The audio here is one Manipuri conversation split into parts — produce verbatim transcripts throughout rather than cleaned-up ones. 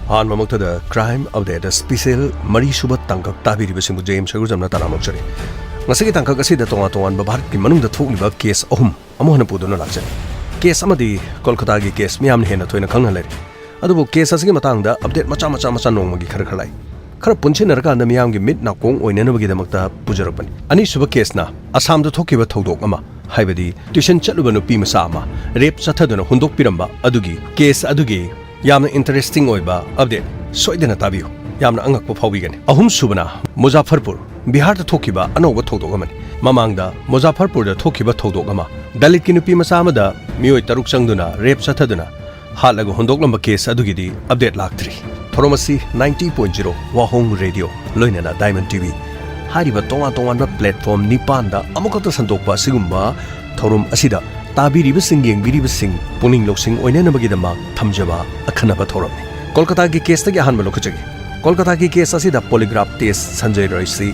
ꯑꯍꯥꯟꯕꯃꯛꯇꯗ Crime Update Special ꯃꯔꯤꯁꯨꯕ ꯇꯥꯡꯀꯛ ꯇꯥꯕꯤꯔꯤꯕꯁꯤꯡꯕꯨ ꯖꯦ ꯑꯦꯝ ꯁꯔꯒꯨꯖꯝꯅ ꯇꯔꯥꯝꯅ ꯑꯣꯛꯆꯔꯤ꯫ ꯉꯁꯤꯒꯤ ꯇꯥꯡꯀꯛ ꯑꯁꯤꯗ ꯇꯣꯉꯥꯟ ꯇꯣꯉꯥꯟꯕ ꯚꯥꯔꯠꯀꯤ ꯃꯅꯨꯡꯗ ꯊꯣꯛꯂꯤꯕ ꯀꯦꯁ ꯑꯍꯨꯝ ꯑꯃꯨꯛ ꯍꯟꯅ ꯄꯨꯗꯨꯅ ꯂꯥꯛꯆꯔꯤ꯫ ꯀꯦꯁ ꯑꯃꯗꯤ ꯀꯣꯜꯀꯇꯥꯒꯤ ꯀꯦꯁ ꯃꯤꯌꯥꯝꯅ ꯍꯦꯟꯅ ꯊꯣꯏꯅ ꯈꯪꯅ ꯂꯩꯔꯤ꯫ ꯑꯗꯨꯕꯨ ꯀꯦꯁ ꯑꯁꯤꯒꯤ ꯃꯇꯥꯡꯗ ꯑꯞꯗꯦꯠ ꯃꯆꯥ ꯃꯆꯥ ꯃꯆꯥ ꯅꯣꯡꯃꯒꯤ ꯈꯔ ꯈꯔ ꯂꯥꯛꯏ꯫ ꯈꯔ ꯄꯨꯟꯁꯤꯟꯅꯔꯀꯥꯟꯗ ꯃꯤꯌꯥꯝꯒꯤ ꯃꯤꯠ ꯅꯥꯀꯣꯡ ꯑꯣꯏꯅꯅꯕꯒꯤꯗꯃꯛꯇ ꯄꯨꯖꯔꯛꯄꯅꯤ꯫ ꯑꯅꯤꯁꯨꯕ ꯀꯦꯁꯅ ꯑꯁꯥꯝꯗ ꯊꯣꯛꯈꯤꯕ ꯊꯧꯗꯣꯛ ꯑꯃ, ꯍꯥꯏꯕꯗꯤ ꯇ꯭ꯌꯨꯁꯟ ꯆꯠꯂꯨꯕ ꯅꯨꯄꯤ ꯃꯆꯥ ꯑꯃ ꯔꯦꯞ ꯆꯠꯊꯗꯨꯅ ꯍꯨꯟꯗꯣꯛꯄꯤꯔꯝꯕ ꯑꯗꯨꯒꯤ ꯀꯦꯁ ꯑꯗꯨꯒꯤ ꯌꯥꯝꯅ ꯏꯟꯇꯔꯦꯁꯇꯤꯡ ꯑꯣꯏꯕ ꯑꯞꯗꯦꯠ ꯁꯣꯏꯗꯅ ꯇꯥꯕꯤꯌꯨ꯫ ꯌꯥꯝꯅ ꯑꯉꯛꯄ ꯐꯥꯎꯕꯤꯒꯅꯤ꯫ ꯑꯍꯨꯝꯁꯨꯕꯅ ꯃꯨꯖꯥꯐꯔꯄꯨꯔ, ꯕꯤꯍꯥꯔꯗ ꯊꯣꯛꯈꯤꯕ ꯑꯅꯧꯕ ꯊꯧꯗꯣꯛ ꯑꯃꯅꯤ꯫ ꯃꯃꯥꯡꯗ ꯃꯨꯖꯥꯐꯔꯄꯨꯔꯗ ꯊꯣꯛꯈꯤꯕ ꯊꯧꯗꯣꯛ ꯑꯃ, ꯗꯂꯤꯠꯀꯤ ꯅꯨꯄꯤ ꯃꯆꯥ ꯑꯃꯗ ꯃꯤꯑꯣꯏ ꯇꯔꯨꯛ ꯆꯪꯗꯨꯅ ꯔꯦꯞ ꯆꯠꯊꯗꯨꯅ ꯍꯥꯠꯂꯒ ꯍꯨꯟꯗꯣꯛꯂꯝꯕ ꯀꯦꯁ ꯑꯗꯨꯒꯤꯗꯤ ꯑꯞꯗꯦꯠ ꯂꯥꯛꯇ꯭ꯔꯤ꯫ ꯊꯧꯔꯝ ꯑꯁꯤ ninety point zero ꯋꯥꯍꯣꯡ ꯔꯦꯗꯤꯑꯣ ꯂꯣꯏꯅꯅ ꯗꯥꯏꯃꯟ ꯇꯤ ꯚꯤ ꯍꯥꯏꯔꯤꯕ ꯇꯣꯉꯥꯟ ꯇꯣꯉꯥꯟꯕ ꯄ꯭ꯂꯦꯠꯐꯣꯝ ꯅꯤꯄꯥꯟꯗ ꯑꯃꯨꯛꯈꯛꯇ ꯁꯟꯗꯣꯛꯄ ꯑꯁꯤꯒꯨꯝꯕ ꯊꯧꯔꯝ ꯑꯁꯤꯗ ꯇꯥꯕꯤꯔꯤꯕꯁꯤꯡ, ꯌꯦꯡꯕꯤꯔꯤꯕꯁꯤꯡ ꯄꯨꯛꯅꯤꯡ ꯂꯧꯁꯤꯡ ꯑꯣꯏꯅꯅꯕꯒꯤꯗꯃꯛ ꯊꯝꯖꯕ ꯑꯈꯟꯅꯕ ꯊꯧꯔꯝꯅꯤ꯫ ꯀꯣꯜꯀꯇꯥꯒꯤ ꯀꯦꯁꯇꯒꯤ ꯑꯍꯥꯟꯕ ꯂꯧꯈꯠꯆꯒꯦ꯫ ꯀꯣꯜꯀꯇꯥꯒꯤ ꯀꯦꯁ ꯑꯁꯤꯗ ꯄꯣꯂꯤꯒ꯭ꯔꯥꯐ ꯇꯦꯁ ꯁꯟꯖꯌ ꯔꯣꯏꯁꯤ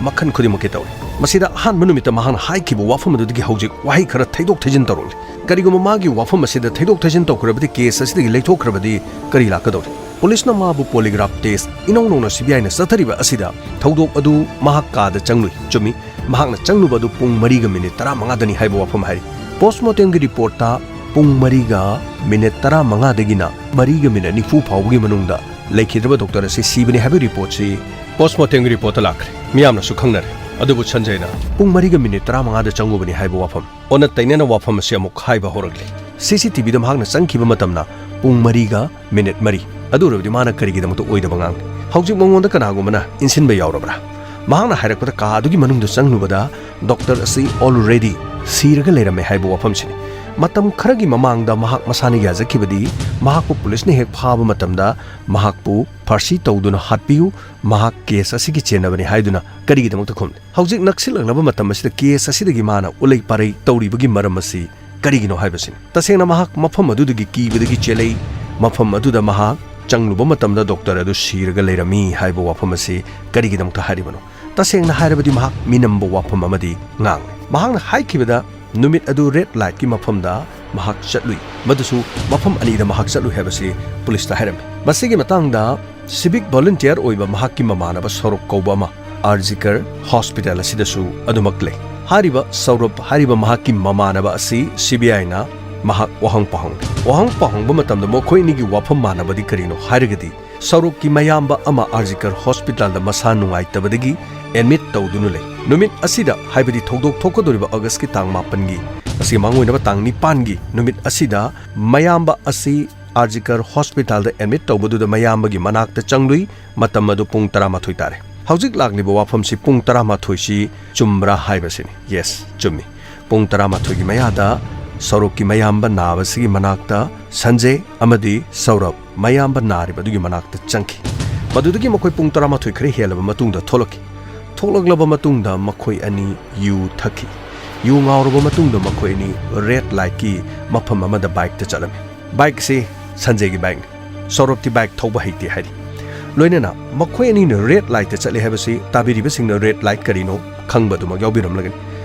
ꯃꯈꯜ ꯈꯨꯗꯤꯡꯃꯛꯀꯤ ꯇꯧꯔꯤ꯫ ꯃꯁꯤꯗ ꯑꯍꯥꯟꯕ ꯅꯨꯃꯤꯠꯇ ꯃꯍꯥꯛꯅ ꯍꯥꯏꯈꯤꯕ ꯋꯥꯐꯝ ꯑꯗꯨꯗꯒꯤ ꯍꯧꯖꯤꯛ ꯋꯥꯍꯩ ꯈꯔ ꯊꯩꯗꯣꯛ ꯊꯩꯖꯤꯟ ꯇꯧꯔꯛꯂꯤ꯫ ꯀꯔꯤꯒꯨꯝꯕ ꯃꯥꯒꯤ ꯋꯥꯐꯝ ꯑꯁꯤꯗ ꯊꯩꯗꯣꯛ ꯊꯩꯖꯤꯟ ꯇꯧꯈ꯭ꯔꯕꯗꯤ, ꯀꯦꯁ ꯑꯁꯤꯗꯒꯤ ꯂꯩꯊꯣꯛꯈ꯭ꯔꯕꯗꯤ ꯀꯔꯤ ꯂꯥꯛꯀꯗꯧꯔꯤ? ꯄꯨꯂꯤꯁꯅ ꯃꯥꯕꯨ ꯄꯣꯂꯤꯒ꯭ꯔꯥꯐ ꯇꯦꯁ ꯏꯅꯧ ꯅꯧꯅ ꯁꯤ ꯕꯤ ꯑꯥꯏꯅ ꯆꯠꯊꯔꯤꯕ ꯑꯁꯤꯗ ꯊꯧꯗꯣꯛ ꯑꯗꯨ ꯃꯍꯥꯛ ꯀꯥꯗ ꯆꯪꯂꯨꯏ꯫ ꯆꯨꯝꯃꯤ, ꯃꯍꯥꯛꯅ ꯆꯪꯂꯨꯕ ꯑꯗꯨ ꯄꯨꯡ ꯃꯔꯤꯒ ꯃꯤꯅꯤꯠ ꯇꯔꯥꯃꯉꯥꯗꯅꯤ ꯍꯥꯏꯕ ꯋꯥꯐꯝ ꯍꯥꯏꯔꯤ꯫ ꯄꯣꯁꯃꯣꯔꯇꯦꯝꯒꯤ ꯔꯤꯄꯣꯔꯠꯇ ꯄꯨꯡ ꯃꯔꯤꯒ ꯃꯤꯅꯤꯠ ꯇꯔꯥꯃꯉꯥꯗꯒꯤꯅ ꯃꯔꯤꯒ ꯃꯤꯅꯤꯠ ꯅꯤꯐꯨ ꯐꯥꯎꯕꯒꯤ ꯃꯅꯨꯡꯗ ꯂꯩꯈꯤꯗ꯭ꯔꯕ ꯗꯣꯛꯇꯔ ꯑꯁꯤ ꯁꯤꯕꯅꯤ ꯍꯥꯏꯕ ꯔꯤꯄꯣꯔꯠꯁꯤ ꯄꯣꯁꯃꯣꯔꯇꯦꯝꯒꯤ ꯔꯤꯄꯣꯔꯠꯇ ꯂꯥꯛꯈ꯭ꯔꯦ꯫ ꯃꯤꯌꯥꯝꯅꯁꯨ ꯈꯪꯅꯔꯦ꯫ ꯑꯗꯨꯕꯨ ꯁꯟꯖꯌꯅ ꯄꯨꯡ ꯃꯔꯤꯒ ꯃꯤꯅꯤꯠ ꯇꯔꯥꯃꯉꯥꯗ ꯆꯪꯉꯨꯕꯅꯤ ꯍꯥꯏꯕ ꯋꯥꯐꯝ ꯑꯣꯟꯅ ꯇꯩꯅꯅ ꯋꯥꯐꯝ ꯑꯁꯤ ꯑꯃꯨꯛ ꯍꯥꯏꯕ ꯍꯧꯔꯛꯂꯤ꯫ ꯁꯤ ꯁꯤ ꯇꯤ ꯚꯤꯗ ꯃꯍꯥꯛꯅ ꯆꯪꯈꯤꯕ ꯃꯇꯝꯅ ꯄꯨꯡ ꯃꯔꯤꯒ ꯃꯤꯅꯤꯠ ꯃꯔꯤ꯫ ꯑꯗꯨ ꯑꯣꯏꯔꯕꯗꯤ ꯃꯥꯅ ꯀꯔꯤꯒꯤꯗꯃꯛꯇ ꯑꯣꯏꯗꯕ ꯉꯥꯡꯂꯤ? ꯍꯧꯖꯤꯛ ꯃꯉꯣꯟꯗ ꯀꯅꯥꯒꯨꯝꯕꯅ ꯏꯟꯁꯤꯟꯕ ꯌꯥꯎꯔꯕ꯭ꯔꯥ? ꯃꯍꯥꯛꯅ ꯍꯥꯏꯔꯛꯄꯗ ꯀꯥ ꯑꯗꯨꯒꯤ ꯃꯅꯨꯡꯗ ꯆꯪꯂꯨꯕꯗ ꯗꯣꯛꯇꯔ ꯑꯁꯤ already ꯁꯤꯔꯒ ꯂꯩꯔꯝꯃꯦ ꯍꯥꯏꯕ ꯋꯥꯐꯝꯁꯤꯅꯤ꯫ ꯃꯇꯝ ꯈꯔꯒꯤ ꯃꯃꯥꯡꯗ ꯃꯍꯥꯛ ꯃꯁꯥꯅ ꯌꯥꯖꯈꯤꯕꯗꯤ ꯃꯍꯥꯛꯄꯨ ꯄꯨꯂꯤꯁꯅ ꯍꯦꯛ ꯐꯥꯕ ꯃꯇꯝꯗ ꯃꯍꯥꯛꯄꯨ ꯐꯥꯔꯁꯤ ꯇꯧꯗꯨꯅ ꯍꯥꯠꯄꯤꯌꯨ, ꯃꯍꯥꯛ ꯀꯦꯁ ꯑꯁꯤꯒꯤ ꯆꯦꯟꯅꯕꯅꯤ ꯍꯥꯏꯗꯨꯅ ꯀꯔꯤꯒꯤꯗꯃꯛꯇ ꯈꯨꯝꯂꯤ? ꯍꯧꯖꯤꯛ ꯅꯛꯁꯤꯜꯂꯛꯂꯕ ꯃꯇꯝ ꯑꯁꯤꯗ ꯀꯦꯁ ꯑꯁꯤꯗꯒꯤ ꯃꯥꯅ ꯎꯂꯩ ꯄꯥꯔꯩ ꯇꯧꯔꯤꯕꯒꯤ ꯃꯔꯝ ꯑꯁꯤ ꯀꯔꯤꯒꯤꯅꯣ ꯍꯥꯏꯕꯁꯤꯅꯤ꯫ ꯇꯁꯦꯡꯅ ꯃꯍꯥꯛ ꯃꯐꯝ ꯑꯗꯨꯗꯒꯤ ꯀꯤꯕꯗꯒꯤ ꯆꯦꯜꯂꯛꯏ꯫ ꯃꯐꯝ ꯑꯗꯨꯗ ꯃꯍꯥꯛ ꯆꯪꯂꯨꯕ ꯃꯇꯝꯗ ꯗꯣꯛꯇꯔ ꯑꯗꯨ ꯁꯤꯔꯒ ꯂꯩꯔꯝꯃꯤ ꯍꯥꯏꯕ ꯋꯥꯐꯝ ꯑꯁꯤ ꯀꯔꯤꯒꯤꯗꯃꯛꯇ ꯍꯥꯏꯔꯤꯕꯅꯣ? ꯇꯁꯦꯡꯅ ꯍꯥꯏꯔꯕꯗꯤ ꯃꯍꯥꯛ ꯃꯤꯅꯝꯕ ꯋꯥꯐꯝ ꯑꯃꯗꯤ ꯉꯥꯡꯂꯤ꯫ ꯃꯍꯥꯛꯅ ꯍꯥꯏꯈꯤꯕꯗ ꯅꯨꯃꯤꯠ ꯑꯗꯨ ꯔꯦꯗ ꯂꯥꯏꯠꯀꯤ ꯃꯐꯝꯗ ꯃꯍꯥꯛ ꯆꯠꯂꯨꯏ, ꯃꯗꯨꯁꯨ ꯃꯐꯝ ꯑꯅꯤꯗ ꯃꯍꯥꯛ ꯆꯠꯂꯨꯏ ꯍꯥꯏꯕꯁꯤ ꯄꯨꯂꯤꯁꯇ ꯍꯥꯏꯔꯝꯃꯤ꯫ ꯃꯁꯤꯒꯤ ꯃꯇꯥꯡꯗ ꯁꯤꯚꯤꯛ ꯚꯣꯂꯨꯟꯇꯤꯌꯔ ꯑꯣꯏꯕ ꯃꯍꯥꯛꯀꯤ ꯃꯃꯥꯟꯅꯕ ꯁꯧꯔꯚ ꯀꯧꯕ ꯑꯃ ꯑꯥꯔ ꯖꯤ ꯀꯔ ꯍꯣꯁꯄꯤꯇꯥꯜ ꯑꯁꯤꯗꯁꯨ ꯑꯗꯨꯃꯛ ꯂꯩ꯫ ꯍꯥꯏꯔꯤꯕ ꯁꯧꯔꯚ ꯍꯥꯏꯔꯤꯕ ꯃꯍꯥꯛꯀꯤ ꯃꯃꯥꯟꯅꯕ ꯑꯁꯤ ꯁꯤ ꯕꯤ ꯑꯥꯏꯅ ꯃꯍꯥꯛ ꯋꯥꯍꯪ ꯄꯥꯎꯍꯪꯂꯤ꯫ ꯋꯥꯍꯪ ꯄꯥꯎꯍꯪꯕ ꯃꯇꯝꯗ ꯃꯈꯣꯏ ꯑꯅꯤꯒꯤ ꯋꯥꯐꯝ ꯃꯥꯟꯅꯕꯗꯤ ꯀꯔꯤꯅꯣ ꯍꯥꯏꯔꯒꯗꯤ, ꯁꯧꯔꯚꯀꯤ ꯃꯌꯥꯝꯕ ꯑꯃ ꯑꯥꯔ ꯖꯤ ꯀꯔ ꯍꯣꯁꯄꯤꯇꯥꯜꯗ ꯃꯁꯥ ꯅꯨꯡꯉꯥꯏꯇꯕꯗꯒꯤ ꯑꯦꯗꯃꯤꯠ ꯇꯧꯗꯨꯅ ꯂꯩ꯫ ꯅꯨꯃꯤꯠ ꯑꯁꯤꯗ, ꯍꯥꯏꯕꯗꯤ ꯊꯧꯗꯣꯛ ꯊꯣꯛꯀꯗꯧꯔꯤꯕ ꯑꯣꯒꯁꯀꯤ ꯇꯥꯡ ꯃꯥꯄꯟꯒꯤ, ꯉꯁꯤ ꯃꯥꯡ ꯑꯣꯏꯅꯕ ꯇꯥꯡ ꯅꯤꯄꯥꯟꯒꯤ ꯅꯨꯃꯤꯠ ꯑꯁꯤꯗ, ꯃꯌꯥꯝꯕ ꯑꯁꯤ ꯑꯥꯔ ꯖꯤ ꯀꯔ ꯍꯣꯁꯄꯤꯇꯥꯜꯗ ꯑꯦꯗꯃꯤꯠ ꯇꯧꯕꯗꯨꯗ ꯃꯌꯥꯝꯕꯒꯤ ꯃꯅꯥꯛꯇ ꯆꯪꯂꯨꯏ꯫ ꯃꯇꯝ ꯑꯗꯨ ꯄꯨꯡ ꯇꯔꯥꯃꯥꯊꯣꯏ ꯇꯥꯔꯦ꯫ ꯍꯧꯖꯤꯛ ꯂꯥꯛꯂꯤꯕ ꯋꯥꯐꯝꯁꯤ ꯄꯨꯡ ꯇꯔꯥꯃꯥꯊꯣꯏꯁꯤ ꯆꯨꯝꯕ꯭ꯔꯥ ꯍꯥꯏꯕꯁꯤꯅꯤ꯫ ꯌꯦꯁ, ꯆꯨꯝꯃꯤ꯫ ꯄꯨꯡ ꯇꯔꯥꯃꯥꯊꯣꯏꯒꯤ ꯃꯌꯥꯗ ꯁꯧꯔꯚꯀꯤ ꯃꯌꯥꯝꯕ ꯅꯥꯕꯁꯤꯒꯤ ꯃꯅꯥꯛꯇ ꯁꯟꯖꯦ ꯑꯃꯗꯤ ꯁꯧꯔꯚ ꯃꯌꯥꯝꯕ ꯅꯥꯔꯤꯕ ꯑꯗꯨꯒꯤ ꯃꯅꯥꯛꯇ ꯆꯪꯈꯤ꯫ ꯃꯗꯨꯗꯒꯤ ꯃꯈꯣꯏ ꯄꯨꯡ ꯇꯔꯥꯃꯥꯊꯣꯏ ꯈꯔ ꯍꯦꯜꯂꯕ ꯃꯇꯨꯡꯗ ꯊꯣꯛꯂꯛꯈꯤ꯫ ꯊꯣꯛꯂꯛꯂꯕ ꯃꯇꯨꯡꯗ ꯃꯈꯣꯏ ꯑꯅꯤ ꯌꯨ ꯊꯛꯈꯤ꯫ ꯌꯨ ꯉꯥꯎꯔꯕ ꯃꯇꯨꯡꯗ ꯃꯈꯣꯏ ꯑꯅꯤ ꯔꯦꯗ ꯂꯥꯏꯠꯀꯤ ꯃꯐꯝ ꯑꯃꯗ ꯕꯥꯏꯛꯇ ꯆꯠꯂꯝꯃꯤ꯫ ꯕꯥꯏꯛꯁꯤ ꯁꯟꯖꯦꯒꯤ ꯕꯥꯏꯛꯅꯤ꯫ ꯁꯧꯔꯚꯇꯤ ꯕꯥꯏꯛ ꯊꯧꯕ ꯍꯩꯇꯦ ꯍꯥꯏꯔꯤ꯫ ꯂꯣꯏꯅꯅ ꯃꯈꯣꯏ ꯑꯅꯤꯅ ꯔꯦꯗ ꯂꯥꯏꯠꯇ ꯆꯠꯂꯦ ꯍꯥꯏꯕꯁꯤ ꯇꯥꯕꯤꯔꯤꯕꯁꯤꯡꯅ ꯔꯦꯗ ꯂꯥꯏꯠ ꯀꯔꯤꯅꯣ ꯈꯪꯕ ꯑꯗꯨꯃꯛ ꯌꯥꯎꯕꯤꯔꯝꯂꯒꯅꯤ꯫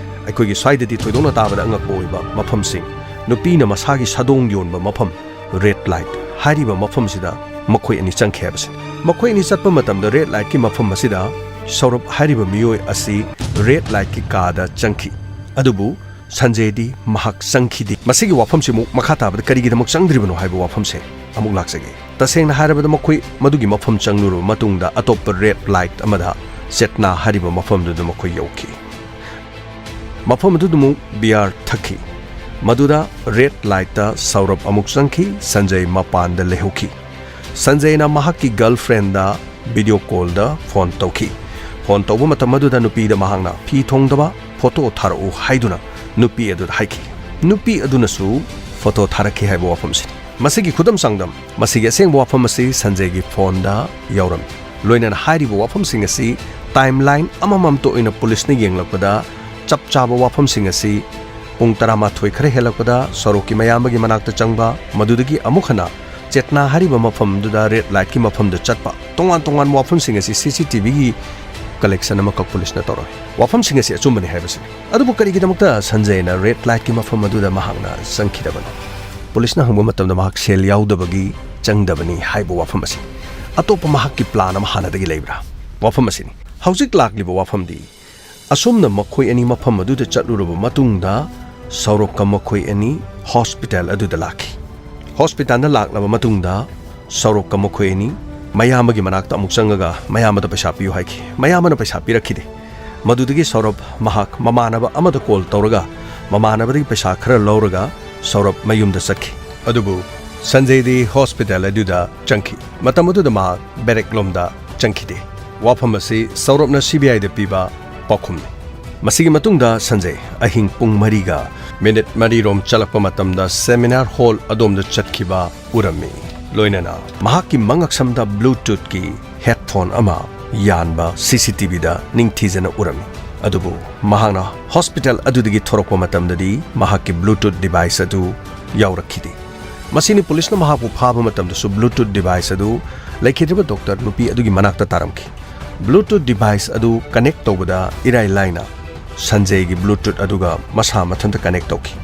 ꯑꯩꯈꯣꯏꯒꯤ ꯁ꯭ꯋꯥꯏꯗꯗꯤ ꯊꯣꯏꯗꯣꯛꯅ ꯇꯥꯕꯗ ꯑꯉꯛꯄ ꯑꯣꯏꯕ ꯃꯐꯝꯁꯤꯡ, ꯅꯨꯄꯤꯅ ꯃꯁꯥꯒꯤ ꯁꯥꯗꯣꯡ ꯌꯣꯟꯕ ꯃꯐꯝ, ꯔꯦꯗ ꯂꯥꯏꯠ ꯍꯥꯏꯔꯤꯕ ꯃꯐꯝꯁꯤꯗ ꯃꯈꯣꯏ ꯑꯅꯤ ꯆꯪꯈꯤ ꯍꯥꯏꯕꯁꯤꯅꯤ꯫ ꯃꯈꯣꯏ ꯑꯅꯤ ꯆꯠꯄ ꯃꯇꯝꯗ ꯔꯦꯗ ꯂꯥꯏꯠꯀꯤ ꯃꯐꯝ ꯑꯁꯤꯗ ꯁꯧꯔꯚ ꯍꯥꯏꯔꯤꯕ ꯃꯤꯑꯣꯏ ꯑꯁꯤ ꯔꯦꯗ ꯂꯥꯏꯠꯀꯤ ꯀꯥꯗ ꯆꯪꯈꯤ꯫ ꯑꯗꯨꯕꯨ ꯁꯟꯖꯦꯗꯤ ꯃꯍꯥꯛ ꯆꯪꯈꯤꯗꯦ꯫ ꯃꯁꯤꯒꯤ ꯋꯥꯐꯝꯁꯤ ꯑꯃꯨꯛ ꯃꯈꯥ ꯇꯥꯕꯗ ꯀꯔꯤꯒꯤꯗꯃꯛ ꯆꯪꯗ꯭ꯔꯤꯕꯅꯣ ꯍꯥꯏꯕ ꯋꯥꯐꯝꯁꯦ ꯑꯃꯨꯛ ꯂꯥꯛꯆꯒꯦ꯫ ꯇꯁꯦꯡꯅ ꯍꯥꯏꯔꯕꯗ, ꯃꯈꯣꯏ ꯃꯗꯨꯒꯤ ꯃꯐꯝ ꯆꯪꯂꯨꯔꯕ ꯃꯇꯨꯡꯗ ꯑꯇꯣꯞꯄ ꯔꯦꯗ ꯂꯥꯏꯠ ꯑꯃꯗ ꯆꯦꯠꯅꯥ ꯍꯥꯏꯔꯤꯕ ꯃꯐꯝꯗꯨꯗ ꯃꯈꯣꯏ ꯌꯧꯈꯤ꯫ ꯃꯐꯝ ꯑꯗꯨꯗ ꯑꯃꯨꯛ ꯕꯤꯌꯥꯔ ꯊꯛꯈꯤ꯫ ꯃꯗꯨꯗ ꯔꯦꯗ ꯂꯥꯏꯠꯇ ꯁꯧꯔꯚ ꯑꯃꯨꯛ ꯆꯪꯈꯤ꯫ ꯁꯟꯖꯌ ꯃꯄꯥꯟꯗ ꯂꯩꯍꯧꯈꯤ꯫ ꯁꯟꯖꯌꯅ ꯃꯍꯥꯛꯀꯤ ꯒꯔꯜꯐ꯭ꯔꯦꯟꯗ ꯚꯤꯗꯤꯑꯣ ꯀꯣꯜꯗ ꯐꯣꯟ ꯇꯧꯈꯤ꯫ ꯐꯣꯟ ꯇꯧꯕ ꯃꯇꯝ ꯑꯗꯨꯗ ꯅꯨꯄꯤꯗ ꯃꯍꯥꯛꯅ ꯐꯤ ꯊꯣꯡꯗꯕ ꯐꯣꯇꯣ ꯊꯥꯔꯛꯎ ꯍꯥꯏꯗꯨꯅ ꯅꯨꯄꯤ ꯑꯗꯨꯗ ꯍꯥꯏꯈꯤ꯫ ꯅꯨꯄꯤ ꯑꯗꯨꯅꯁꯨ ꯐꯣꯇꯣ ꯊꯥꯔꯛꯈꯤ ꯍꯥꯏꯕ ꯋꯥꯐꯝꯁꯤꯅꯤ꯫ ꯃꯁꯤꯒꯤ ꯈꯨꯗꯝ ꯆꯥꯡꯗꯝ, ꯃꯁꯤꯒꯤ ꯑꯁꯦꯡꯕ ꯋꯥꯐꯝ ꯑꯁꯤ ꯁꯟꯖꯌꯒꯤ ꯐꯣꯟꯗ ꯌꯥꯎꯔꯝꯃꯤ꯫ ꯂꯣꯏꯅꯅ ꯍꯥꯏꯔꯤꯕ ꯋꯥꯐꯝꯁꯤꯡ ꯑꯁꯤ ꯇꯥꯏꯝꯂꯥꯏꯟ ꯑꯃꯃꯝꯇ ꯑꯣꯏꯅ ꯄꯨꯂꯤꯁꯅ ꯌꯦꯡꯂꯛꯄꯗ ꯆꯞ ꯆꯥꯕ ꯋꯥꯐꯝꯁꯤꯡ ꯑꯁꯤ ꯄꯨꯡ ꯇꯔꯥꯃꯥꯊꯣꯏ ꯈꯔ ꯍꯦꯜꯂꯛꯄꯗ ꯁꯣꯔꯣꯛꯀꯤ ꯃꯌꯥꯝꯕꯒꯤ ꯃꯅꯥꯛꯇ ꯆꯪꯕ, ꯃꯗꯨꯗꯒꯤ ꯑꯃꯨꯛ ꯍꯟꯅ ꯆꯦꯠꯅꯥ ꯍꯥꯏꯔꯤꯕ ꯃꯐꯝꯗꯨꯗ ꯔꯦꯗ ꯂꯥꯏꯠꯀꯤ ꯃꯐꯝꯗ ꯆꯠꯄ, ꯇꯣꯉꯥꯟ ꯇꯣꯉꯥꯟꯕ ꯋꯥꯐꯝꯁꯤꯡ ꯑꯁꯤ ꯁꯤ ꯁꯤ ꯇꯤ ꯚꯤꯒꯤ ꯀꯂꯦꯛꯁꯟ ꯑꯃꯈꯛ ꯄꯨꯂꯤꯁꯅ ꯇꯧꯔꯝꯃꯤ꯫ ꯋꯥꯐꯝꯁꯤꯡ ꯑꯁꯤ ꯑꯆꯨꯝꯕꯅꯤ ꯍꯥꯏꯕꯁꯤꯅꯤ꯫ ꯑꯗꯨꯕꯨ ꯀꯔꯤꯒꯤꯗꯃꯛꯇ ꯁꯟꯖꯌꯅ ꯔꯦꯗ ꯂꯥꯏꯠꯀꯤ ꯃꯐꯝ ꯑꯗꯨꯗ ꯃꯍꯥꯛꯅ ꯆꯪꯈꯤꯗꯕꯅꯣ? ꯄꯨꯂꯤꯁꯅ ꯍꯪꯕ ꯃꯇꯝꯗ ꯃꯍꯥꯛ ꯁꯦꯜ ꯌꯥꯎꯗꯕꯒꯤ ꯆꯪꯗꯕꯅꯤ ꯍꯥꯏꯕ ꯋꯥꯐꯝ ꯑꯁꯤ꯫ ꯑꯇꯣꯞꯄ ꯃꯍꯥꯛꯀꯤ plan ꯑꯃ ꯍꯥꯟꯅꯗꯒꯤ ꯂꯩꯕ꯭ꯔꯥ? ꯋꯥꯐꯝ ꯑꯁꯤꯅꯤ꯫ ꯍꯧꯖꯤꯛ ꯂꯥꯛꯂꯤꯕ ꯋꯥꯐꯝꯗꯤ, ꯑꯁꯨꯝꯅ ꯃꯈꯣꯏ ꯑꯅꯤ ꯃꯐꯝ ꯑꯗꯨꯗ ꯆꯠꯂꯨꯔꯕ ꯃꯇꯨꯡꯗ, ꯁꯧꯔꯚꯀ ꯃꯈꯣꯏ ꯑꯅꯤ hospital ꯑꯗꯨꯗ ꯂꯥꯛꯈꯤ꯫ Hospitalꯗ ꯂꯥꯛꯂꯕ ꯃꯇꯨꯡꯗ, ꯁꯧꯔꯚꯀ ꯃꯈꯣꯏ ꯑꯅꯤ ꯃꯌꯥꯝꯕꯒꯤ ꯃꯅꯥꯛꯇ ꯑꯃꯨꯛ ꯆꯪꯉꯒ ꯃꯌꯥꯝꯕꯗ ꯄꯩꯁꯥ ꯄꯤꯌꯨ ꯍꯥꯏꯈꯤ꯫ ꯃꯌꯥꯝꯕꯅ ꯄꯩꯁꯥ ꯄꯤꯔꯛꯈꯤꯗꯦ꯫ ꯃꯗꯨꯗꯒꯤ ꯁꯧꯔꯚ ꯃꯍꯥꯛ ꯃꯃꯥꯟꯅꯕ ꯑꯃꯗ call ꯇꯧꯔꯒ ꯃꯃꯥꯟꯅꯕꯗꯒꯤ ꯄꯩꯁꯥ ꯈꯔ ꯂꯧꯔꯒ ꯁꯧꯔꯚ ꯃꯌꯨꯝꯗ ꯆꯠꯈꯤ꯫ ꯑꯗꯨꯕꯨ ꯁꯟꯖꯦꯗꯤ hospital ꯑꯗꯨꯗ ꯆꯪꯈꯤ꯫ ꯃꯇꯝ ꯑꯗꯨꯗ ꯃꯍꯥꯛ barrack ꯂꯣꯝꯗ ꯆꯪꯈꯤꯗꯦ꯫ ꯋꯥꯐꯝ ꯑꯁꯤ ꯁꯧꯔꯚꯅ CBIꯗ ꯄꯤꯕ ꯄꯥꯎꯈꯨꯝꯅꯤ꯫ ꯃꯁꯤꯒꯤ ꯃꯇꯨꯡꯗ ꯁꯟꯖꯦ ꯑꯍꯤꯡ ꯄꯨꯡ ꯃꯔꯤꯒ minute ꯃꯔꯤ ꯔꯣꯝ ꯆꯠꯂꯛꯄ ꯃꯇꯝꯗ seminar hall ꯑꯗꯣꯝꯗ ꯆꯠꯈꯤꯕ ꯎꯔꯝꯃꯤ꯫ ꯂꯣꯏꯅꯅ ꯃꯍꯥꯛꯀꯤ ꯃꯉꯛꯁꯝꯗ Bluetoothꯀꯤ headphone ꯑꯃ ꯌꯥꯟꯕ CCTVꯗ ꯅꯤꯡꯊꯤꯖꯅ ꯎꯔꯝꯃꯤ꯫ ꯑꯗꯨꯕꯨ ꯃꯍꯥꯛꯅ hospital ꯑꯗꯨꯗꯒꯤ ꯊꯣꯔꯛꯄ ꯃꯇꯝꯗꯗꯤ ꯃꯍꯥꯛꯀꯤ Bluetooth device ꯑꯗꯨ ꯌꯥꯎꯔꯛꯈꯤꯗꯦ꯫ ꯃꯁꯤꯅꯤ ꯄꯨꯂꯤꯁꯅ ꯃꯍꯥꯛꯄꯨ ꯐꯥꯕ ꯃꯇꯝꯗꯁꯨ Bluetooth device ꯑꯗꯨ ꯂꯩꯈꯤꯗ꯭ꯔꯕ doctor ꯅꯨꯄꯤ ꯑꯗꯨꯒꯤ ꯃꯅꯥꯛꯇ ꯇꯥꯔꯝꯈꯤ꯫ Bluetooth device ꯑꯗꯨ connect ꯇꯧꯕꯗ ꯏꯔꯥꯏ ꯂꯥꯏꯅ ꯁꯟꯖꯦꯒꯤ Bluetooth ꯑꯗꯨꯒ ꯃꯁꯥ ꯃꯊꯟꯇ connect ꯇꯧꯈꯤ꯫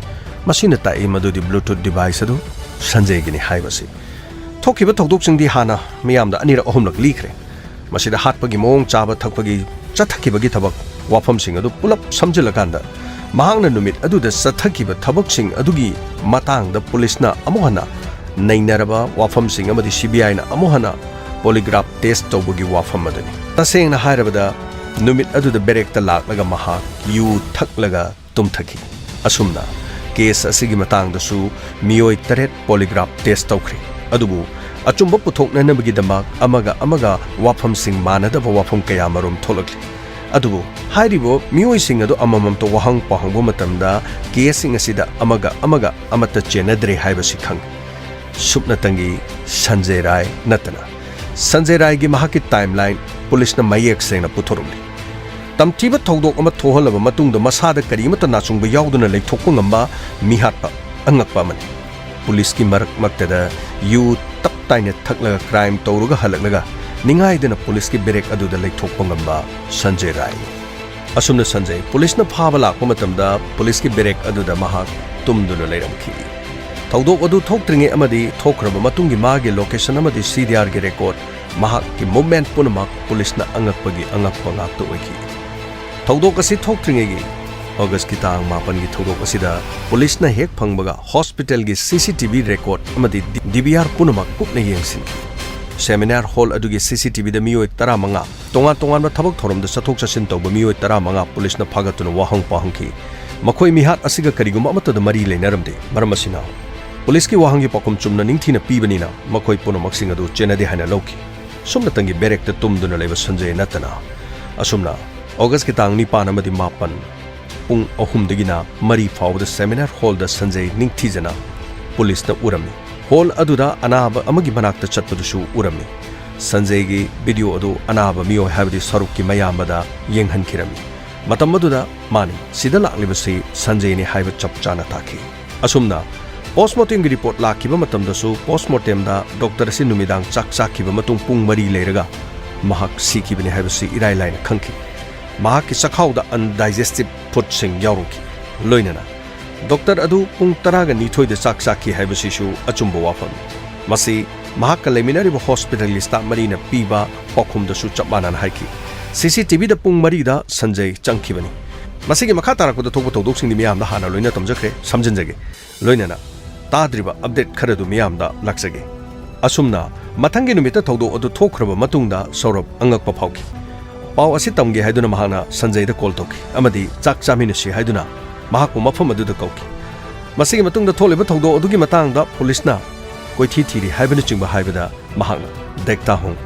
ꯃꯁꯤꯅ ꯇꯥꯛꯏ ꯃꯗꯨꯗꯤ Bluetooth device ꯑꯗꯨ ꯁꯟꯖꯦꯒꯤꯅꯤ ꯍꯥꯏꯕꯁꯤ꯫ ꯊꯣꯛꯈꯤꯕ ꯊꯧꯗꯣꯛꯁꯤꯡꯗꯤ ꯍꯥꯟꯅ ꯃꯤꯌꯥꯝꯗ ꯑꯅꯤꯔꯛ ꯑꯍꯨꯝꯂꯛ ꯂꯤꯈ꯭ꯔꯦ꯫ ꯃꯁꯤꯗ ꯍꯥꯠꯄꯒꯤ ꯃꯑꯣꯡ, ꯆꯥꯕ ꯊꯛꯄꯒꯤ, ꯆꯠꯊꯈꯤꯕꯒꯤ ꯊꯕꯛ, ꯋꯥꯐꯝꯁꯤꯡ ꯑꯗꯨ ꯄꯨꯂꯞ ꯁꯝꯖꯤꯜꯂꯀꯥꯟꯗ, ꯃꯍꯥꯛꯅ ꯅꯨꯃꯤꯠ ꯑꯗꯨꯗ ꯆꯠꯊꯈꯤꯕ ꯊꯕꯛꯁꯤꯡ ꯑꯗꯨꯒꯤ ꯃꯇꯥꯡꯗ ꯄꯨꯂꯤꯁꯅ ꯑꯃꯨꯛ ꯍꯟꯅ ꯅꯩꯅꯔꯕ ꯋꯥꯐꯝꯁꯤꯡ ꯑꯃꯗꯤ CBIꯅ ꯑꯃꯨꯛ ꯍꯟꯅ polygraph test ꯇꯧꯕꯒꯤ ꯋꯥꯐꯝ ꯑꯗꯨꯅꯤ꯫ ꯇꯁꯦꯡꯅ ꯍꯥꯏꯔꯕꯗ, ꯅꯨꯃꯤꯠ ꯑꯗꯨꯗ barrackꯇ ꯂꯥꯛꯂꯒ ꯃꯍꯥꯛ ꯌꯨ ꯊꯛꯂꯒ ꯇꯨꯝꯊꯈꯤ꯫ ꯑꯁꯨꯝꯅ case ꯑꯁꯤꯒꯤ ꯃꯇꯥꯡꯗꯁꯨ ꯃꯤꯑꯣꯏ ꯇꯔꯦꯠ polygraph test ꯇꯧꯈ꯭ꯔꯦ꯫ ꯑꯗꯨꯕꯨ ꯑꯆꯨꯝꯕ ꯄꯨꯊꯣꯛꯅꯅꯕꯒꯤꯗꯃꯛ ꯑꯃꯒ ꯑꯃꯒ ꯋꯥꯐꯝꯁꯤꯡ ꯃꯥꯟꯅꯗꯕ ꯋꯥꯐꯝ ꯀꯌꯥ ꯃꯔꯨꯝ ꯊꯣꯛꯂꯛꯂꯤ꯫ ꯑꯗꯨꯕꯨ ꯍꯥꯏꯔꯤꯕ ꯃꯤꯑꯣꯏꯁꯤꯡ ꯑꯗꯨ ꯑꯃꯃꯝꯇ ꯋꯥꯍꯪ ꯄꯥꯎꯍꯪꯕ ꯃꯇꯝꯗ caseꯁꯤꯡ ꯑꯁꯤꯗ ꯑꯃꯒ ꯑꯃꯒ ꯑꯃꯠꯇ ꯆꯦꯟꯅꯗ꯭ꯔꯦ ꯍꯥꯏꯕꯁꯤ ꯈꯪꯏ꯫ ꯁꯨꯞꯅꯇꯪꯒꯤ ꯁꯟꯖꯦ ꯔꯥꯏ ꯅꯠꯇꯅ꯫ ꯁꯟꯖꯦ ꯔꯥꯏꯒꯤ ꯃꯍꯥꯛꯀꯤ timeline ꯄꯨꯂꯤꯁꯅ ꯃꯌꯦꯛ ꯁꯦꯡꯅ ꯄꯨꯊꯣꯔꯛꯂꯤ꯫ ꯇꯝꯊꯤꯕ ꯊꯧꯗꯣꯛ ꯑꯃ ꯊꯣꯛꯍꯜꯂꯕ ꯃꯇꯨꯡꯗ ꯃꯁꯥꯗ ꯀꯔꯤꯃꯠꯇ ꯅꯥꯆꯨꯡꯕ ꯌꯥꯎꯗꯅ ꯂꯩꯊꯣꯛꯄ ꯉꯝꯕ ꯃꯤꯍꯥꯠꯄ ꯑꯉꯛꯄ ꯑꯃꯅꯤ꯫ ꯄꯨꯂꯤꯁꯀꯤ ꯃꯔꯛ ꯃꯛꯇꯗ ꯌꯨ ꯇꯞ ꯇꯥꯏꯅ ꯊꯛꯂꯒ crime ꯇꯧꯔꯒ ꯍꯜꯂꯛꯂꯒ ꯅꯤꯡꯉꯥꯏꯗꯅ ꯄꯨꯂꯤꯁꯀꯤ barrack ꯑꯗꯨꯗ ꯂꯩꯊꯣꯛꯄ ꯉꯝꯕ ꯁꯟꯖꯦ ꯔꯥꯏꯅꯤ꯫ ꯑꯁꯨꯝꯅ ꯁꯟꯖꯦ ꯄꯨꯂꯤꯁꯅ ꯐꯥꯕ ꯂꯥꯛꯄ ꯃꯇꯝꯗ ꯄꯨꯂꯤꯁꯀꯤ barrack ꯑꯗꯨꯗ ꯃꯍꯥꯛ ꯇꯨꯝꯗꯨꯅ ꯂꯩꯔꯝꯈꯤ꯫ ꯊꯧꯗꯣꯛ ꯑꯗꯨ ꯊꯣꯛꯇ꯭ꯔꯤꯉꯩ ꯑꯃꯗꯤ ꯊꯣꯛꯈ꯭ꯔꯕ ꯃꯇꯨꯡꯒꯤ ꯃꯥꯒꯤ location ꯑꯃꯗꯤ C D R ꯒꯤ record, ꯃꯍꯥꯛꯀꯤ movement ꯄꯨꯝꯅꯃꯛ ꯄꯨꯂꯤꯁꯅ ꯑꯉꯛꯄꯒꯤ ꯑꯉꯛꯄ ꯉꯥꯛꯇ ꯑꯣꯏꯈꯤ꯫ ꯊꯧꯗꯣꯛ ꯑꯁꯤ ꯊꯣꯛꯇ꯭ꯔꯤꯉꯩꯒꯤ August ꯀꯤ ꯇꯥꯡ ꯃꯥꯄꯟꯒꯤ ꯊꯧꯗꯣꯛ ꯑꯁꯤꯗ ꯄꯨꯂꯤꯁꯅ ꯍꯦꯛ ꯐꯪꯕꯒ hospital ꯒꯤ C C T V record ꯑꯃꯗꯤ D V R ꯄꯨꯝꯅꯃꯛ ꯀꯨꯞꯅ ꯌꯦꯡꯁꯤꯟꯈꯤ꯫ Seminar hall ꯑꯗꯨꯒꯤ C C T V ꯗ ꯃꯤꯑꯣꯏ ꯇꯔꯥꯃꯉꯥ, ꯇꯣꯉꯥꯟ ꯇꯣꯉꯥꯟꯕ ꯊꯕꯛ ꯊꯧꯔꯝꯗ ꯆꯠꯊꯣꯛ ꯆꯠꯁꯤꯟ ꯇꯧꯕ ꯃꯤꯑꯣꯏ ꯇꯔꯥꯃꯉꯥ ꯄꯨꯂꯤꯁꯅ ꯐꯥꯒꯠꯇꯨꯅ ꯋꯥꯍꯪ ꯄꯥꯎꯍꯪꯈꯤ꯫ ꯃꯈꯣꯏ ꯃꯤꯍꯥꯠ ꯑꯁꯤꯒ ꯀꯔꯤꯒꯨꯝꯕ ꯑꯃꯠꯇꯗ ꯃꯔꯤ ꯂꯩꯅꯔꯝꯗꯦ꯫ ꯃꯔꯝ ꯑꯁꯤꯅ, ꯄꯨꯂꯤꯁꯀꯤ ꯋꯥꯍꯪꯒꯤ ꯄꯥꯎꯈꯨꯝ ꯆꯨꯝꯅ ꯅꯤꯡꯊꯤꯅ ꯄꯤꯕꯅꯤꯅ ꯃꯈꯣꯏ ꯄꯨꯝꯅꯃꯛꯁꯤꯡ ꯑꯗꯨ ꯆꯦꯟꯅꯗꯦ ꯍꯥꯏꯅ ꯂꯧꯈꯤ꯫ ꯁꯨꯞꯅꯇꯪꯒꯤ barrack ꯇ ꯇꯨꯝꯗꯨꯅ ꯂꯩꯕ ꯁꯟꯖꯌ ꯅꯠꯇꯅ꯫ ꯑꯁꯨꯝꯅ, August ꯀꯤ ꯇꯥꯡ ꯅꯤꯄꯥꯟ ꯑꯃꯗꯤ ꯃꯥꯄꯟ, ꯄꯨꯡ ꯑꯍꯨꯝꯗꯒꯤꯅ ꯃꯔꯤ ꯐꯥꯎꯕꯗ seminar hall ꯗ ꯁꯟꯖꯌ ꯅꯤꯡꯊꯤꯖꯅ ꯄꯨꯂꯤꯁꯅ ꯎꯔꯝꯃꯤ꯫ Hall ꯑꯗꯨꯗ ꯑꯅꯥꯕ ꯑꯃꯒꯤ ꯃꯅꯥꯛꯇ ꯆꯠꯄꯗꯨꯁꯨ ꯎꯔꯝꯃꯤ꯫ ꯁꯟꯖꯌꯒꯤ video ꯑꯗꯨ ꯑꯅꯥꯕ ꯃꯤꯑꯣꯏ, ꯍꯥꯏꯕꯗꯤ ꯁꯔꯨꯛꯀꯤ ꯃꯌꯥꯝꯕꯗ ꯌꯦꯡꯍꯟꯈꯤꯔꯝꯃꯤ꯫ ꯃꯇꯝ ꯑꯗꯨꯗ ꯃꯥꯅꯤ, ꯁꯤꯗ ꯂꯥꯛꯂꯤꯕꯁꯤ ꯁꯟꯖꯌꯅꯤ ꯍꯥꯏꯕ ꯆꯞ ꯆꯥꯅ ꯇꯥꯈꯤ꯫ ꯑꯁꯨꯝꯅ, post mortem ꯒꯤ report ꯂꯥꯛꯈꯤꯕ ꯃꯇꯝꯗꯁꯨ post mortem ꯗ doctor ꯑꯁꯤ ꯅꯨꯃꯤꯗꯥꯡ ꯆꯥꯛ ꯆꯥꯈꯤꯕ ꯃꯇꯨꯡ ꯄꯨꯡ ꯃꯔꯤ ꯂꯩꯔꯒ ꯃꯍꯥꯛ ꯁꯤꯈꯤꯕꯅꯤ ꯍꯥꯏꯕꯁꯤ ꯏꯔꯥꯏ ꯂꯥꯏꯅ ꯈꯪꯈꯤ꯫ ꯃꯍꯥꯛꯀꯤ ꯆꯈꯥꯎꯗ undigested food ꯁꯤꯡ ꯌꯥꯎꯔꯝꯈꯤ꯫ ꯂꯣꯏꯅꯅ, doctor ꯑꯗꯨ ꯄꯨꯡ ꯇꯔꯥꯒ ꯅꯤꯊꯣꯏꯗ ꯆꯥꯛ ꯆꯥꯈꯤ ꯍꯥꯏꯕꯁꯤꯁꯨ ꯑꯆꯨꯝꯕ ꯋꯥꯐꯝꯅꯤ꯫ ꯃꯁꯤ ꯃꯍꯥꯛꯀ ꯂꯩꯃꯤꯟꯅꯔꯤꯕ hospital ꯒꯤ staff ꯃꯔꯤꯅ ꯄꯤꯕ ꯄꯥꯎꯈꯨꯝꯗꯁꯨ ꯆꯞ ꯃꯥꯟꯅꯅ ꯍꯥꯏꯈꯤ꯫ C C T V ꯗ ꯄꯨꯡ ꯃꯔꯤꯗ ꯁꯟꯖꯌ ꯆꯪꯈꯤꯕꯅꯤ꯫ ꯃꯁꯤꯒꯤ ꯃꯈꯥ ꯇꯥꯔꯛꯄꯗ ꯊꯣꯛꯄ ꯊꯧꯗꯣꯛꯁꯤꯡꯗꯤ ꯃꯤꯌꯥꯝꯗ ꯍꯥꯟꯅ ꯂꯣꯏꯅ ꯇꯝꯖꯈ꯭ꯔꯦ, ꯁꯝꯖꯤꯟꯖꯒꯦ꯫ ꯂꯣꯏꯅꯅ, ꯇꯥꯗ꯭ꯔꯤꯕ update ꯈꯔꯗꯨ ꯃꯤꯌꯥꯝꯗ ꯂꯥꯛꯆꯒꯦ꯫ ꯑꯁꯨꯝꯅ, ꯃꯊꯪꯒꯤ ꯅꯨꯃꯤꯠꯇ ꯊꯧꯗꯣꯛ ꯑꯗꯨ ꯊꯣꯛꯈ꯭ꯔꯕ ꯃꯇꯨꯡꯗ ꯁꯧꯔꯚ ꯑꯉꯛꯄ ꯐꯥꯎꯈꯤ꯫ ꯄꯥꯎ ꯑꯁꯤ ꯇꯝꯒꯦ ꯍꯥꯏꯗꯨꯅ ꯃꯍꯥꯛꯅ ꯁꯟꯖꯌꯗ call ꯇꯧꯈꯤ ꯑꯃꯗꯤ ꯆꯥꯛ ꯆꯥꯃꯤꯟꯅꯁꯤ ꯍꯥꯏꯗꯨꯅ ꯃꯍꯥꯛꯄꯨ ꯃꯐꯝ ꯑꯗꯨꯗ ꯀꯧꯈꯤ꯫ ꯃꯁꯤꯒꯤ ꯃꯇꯨꯡꯗ ꯊꯣꯛꯂꯤꯕ ꯊꯧꯗꯣꯛ ꯑꯗꯨꯒꯤ ꯃꯇꯥꯡꯗ ꯄꯨꯂꯤꯁꯅ ꯀꯣꯏꯊꯤ ꯊꯤꯔꯤ ꯍꯥꯏꯕꯅꯆꯤꯡꯕ ꯍꯥꯏꯕꯗ ꯃꯍꯥꯛꯅ, "ꯗꯦꯛꯇꯥ ꯍꯣꯡ,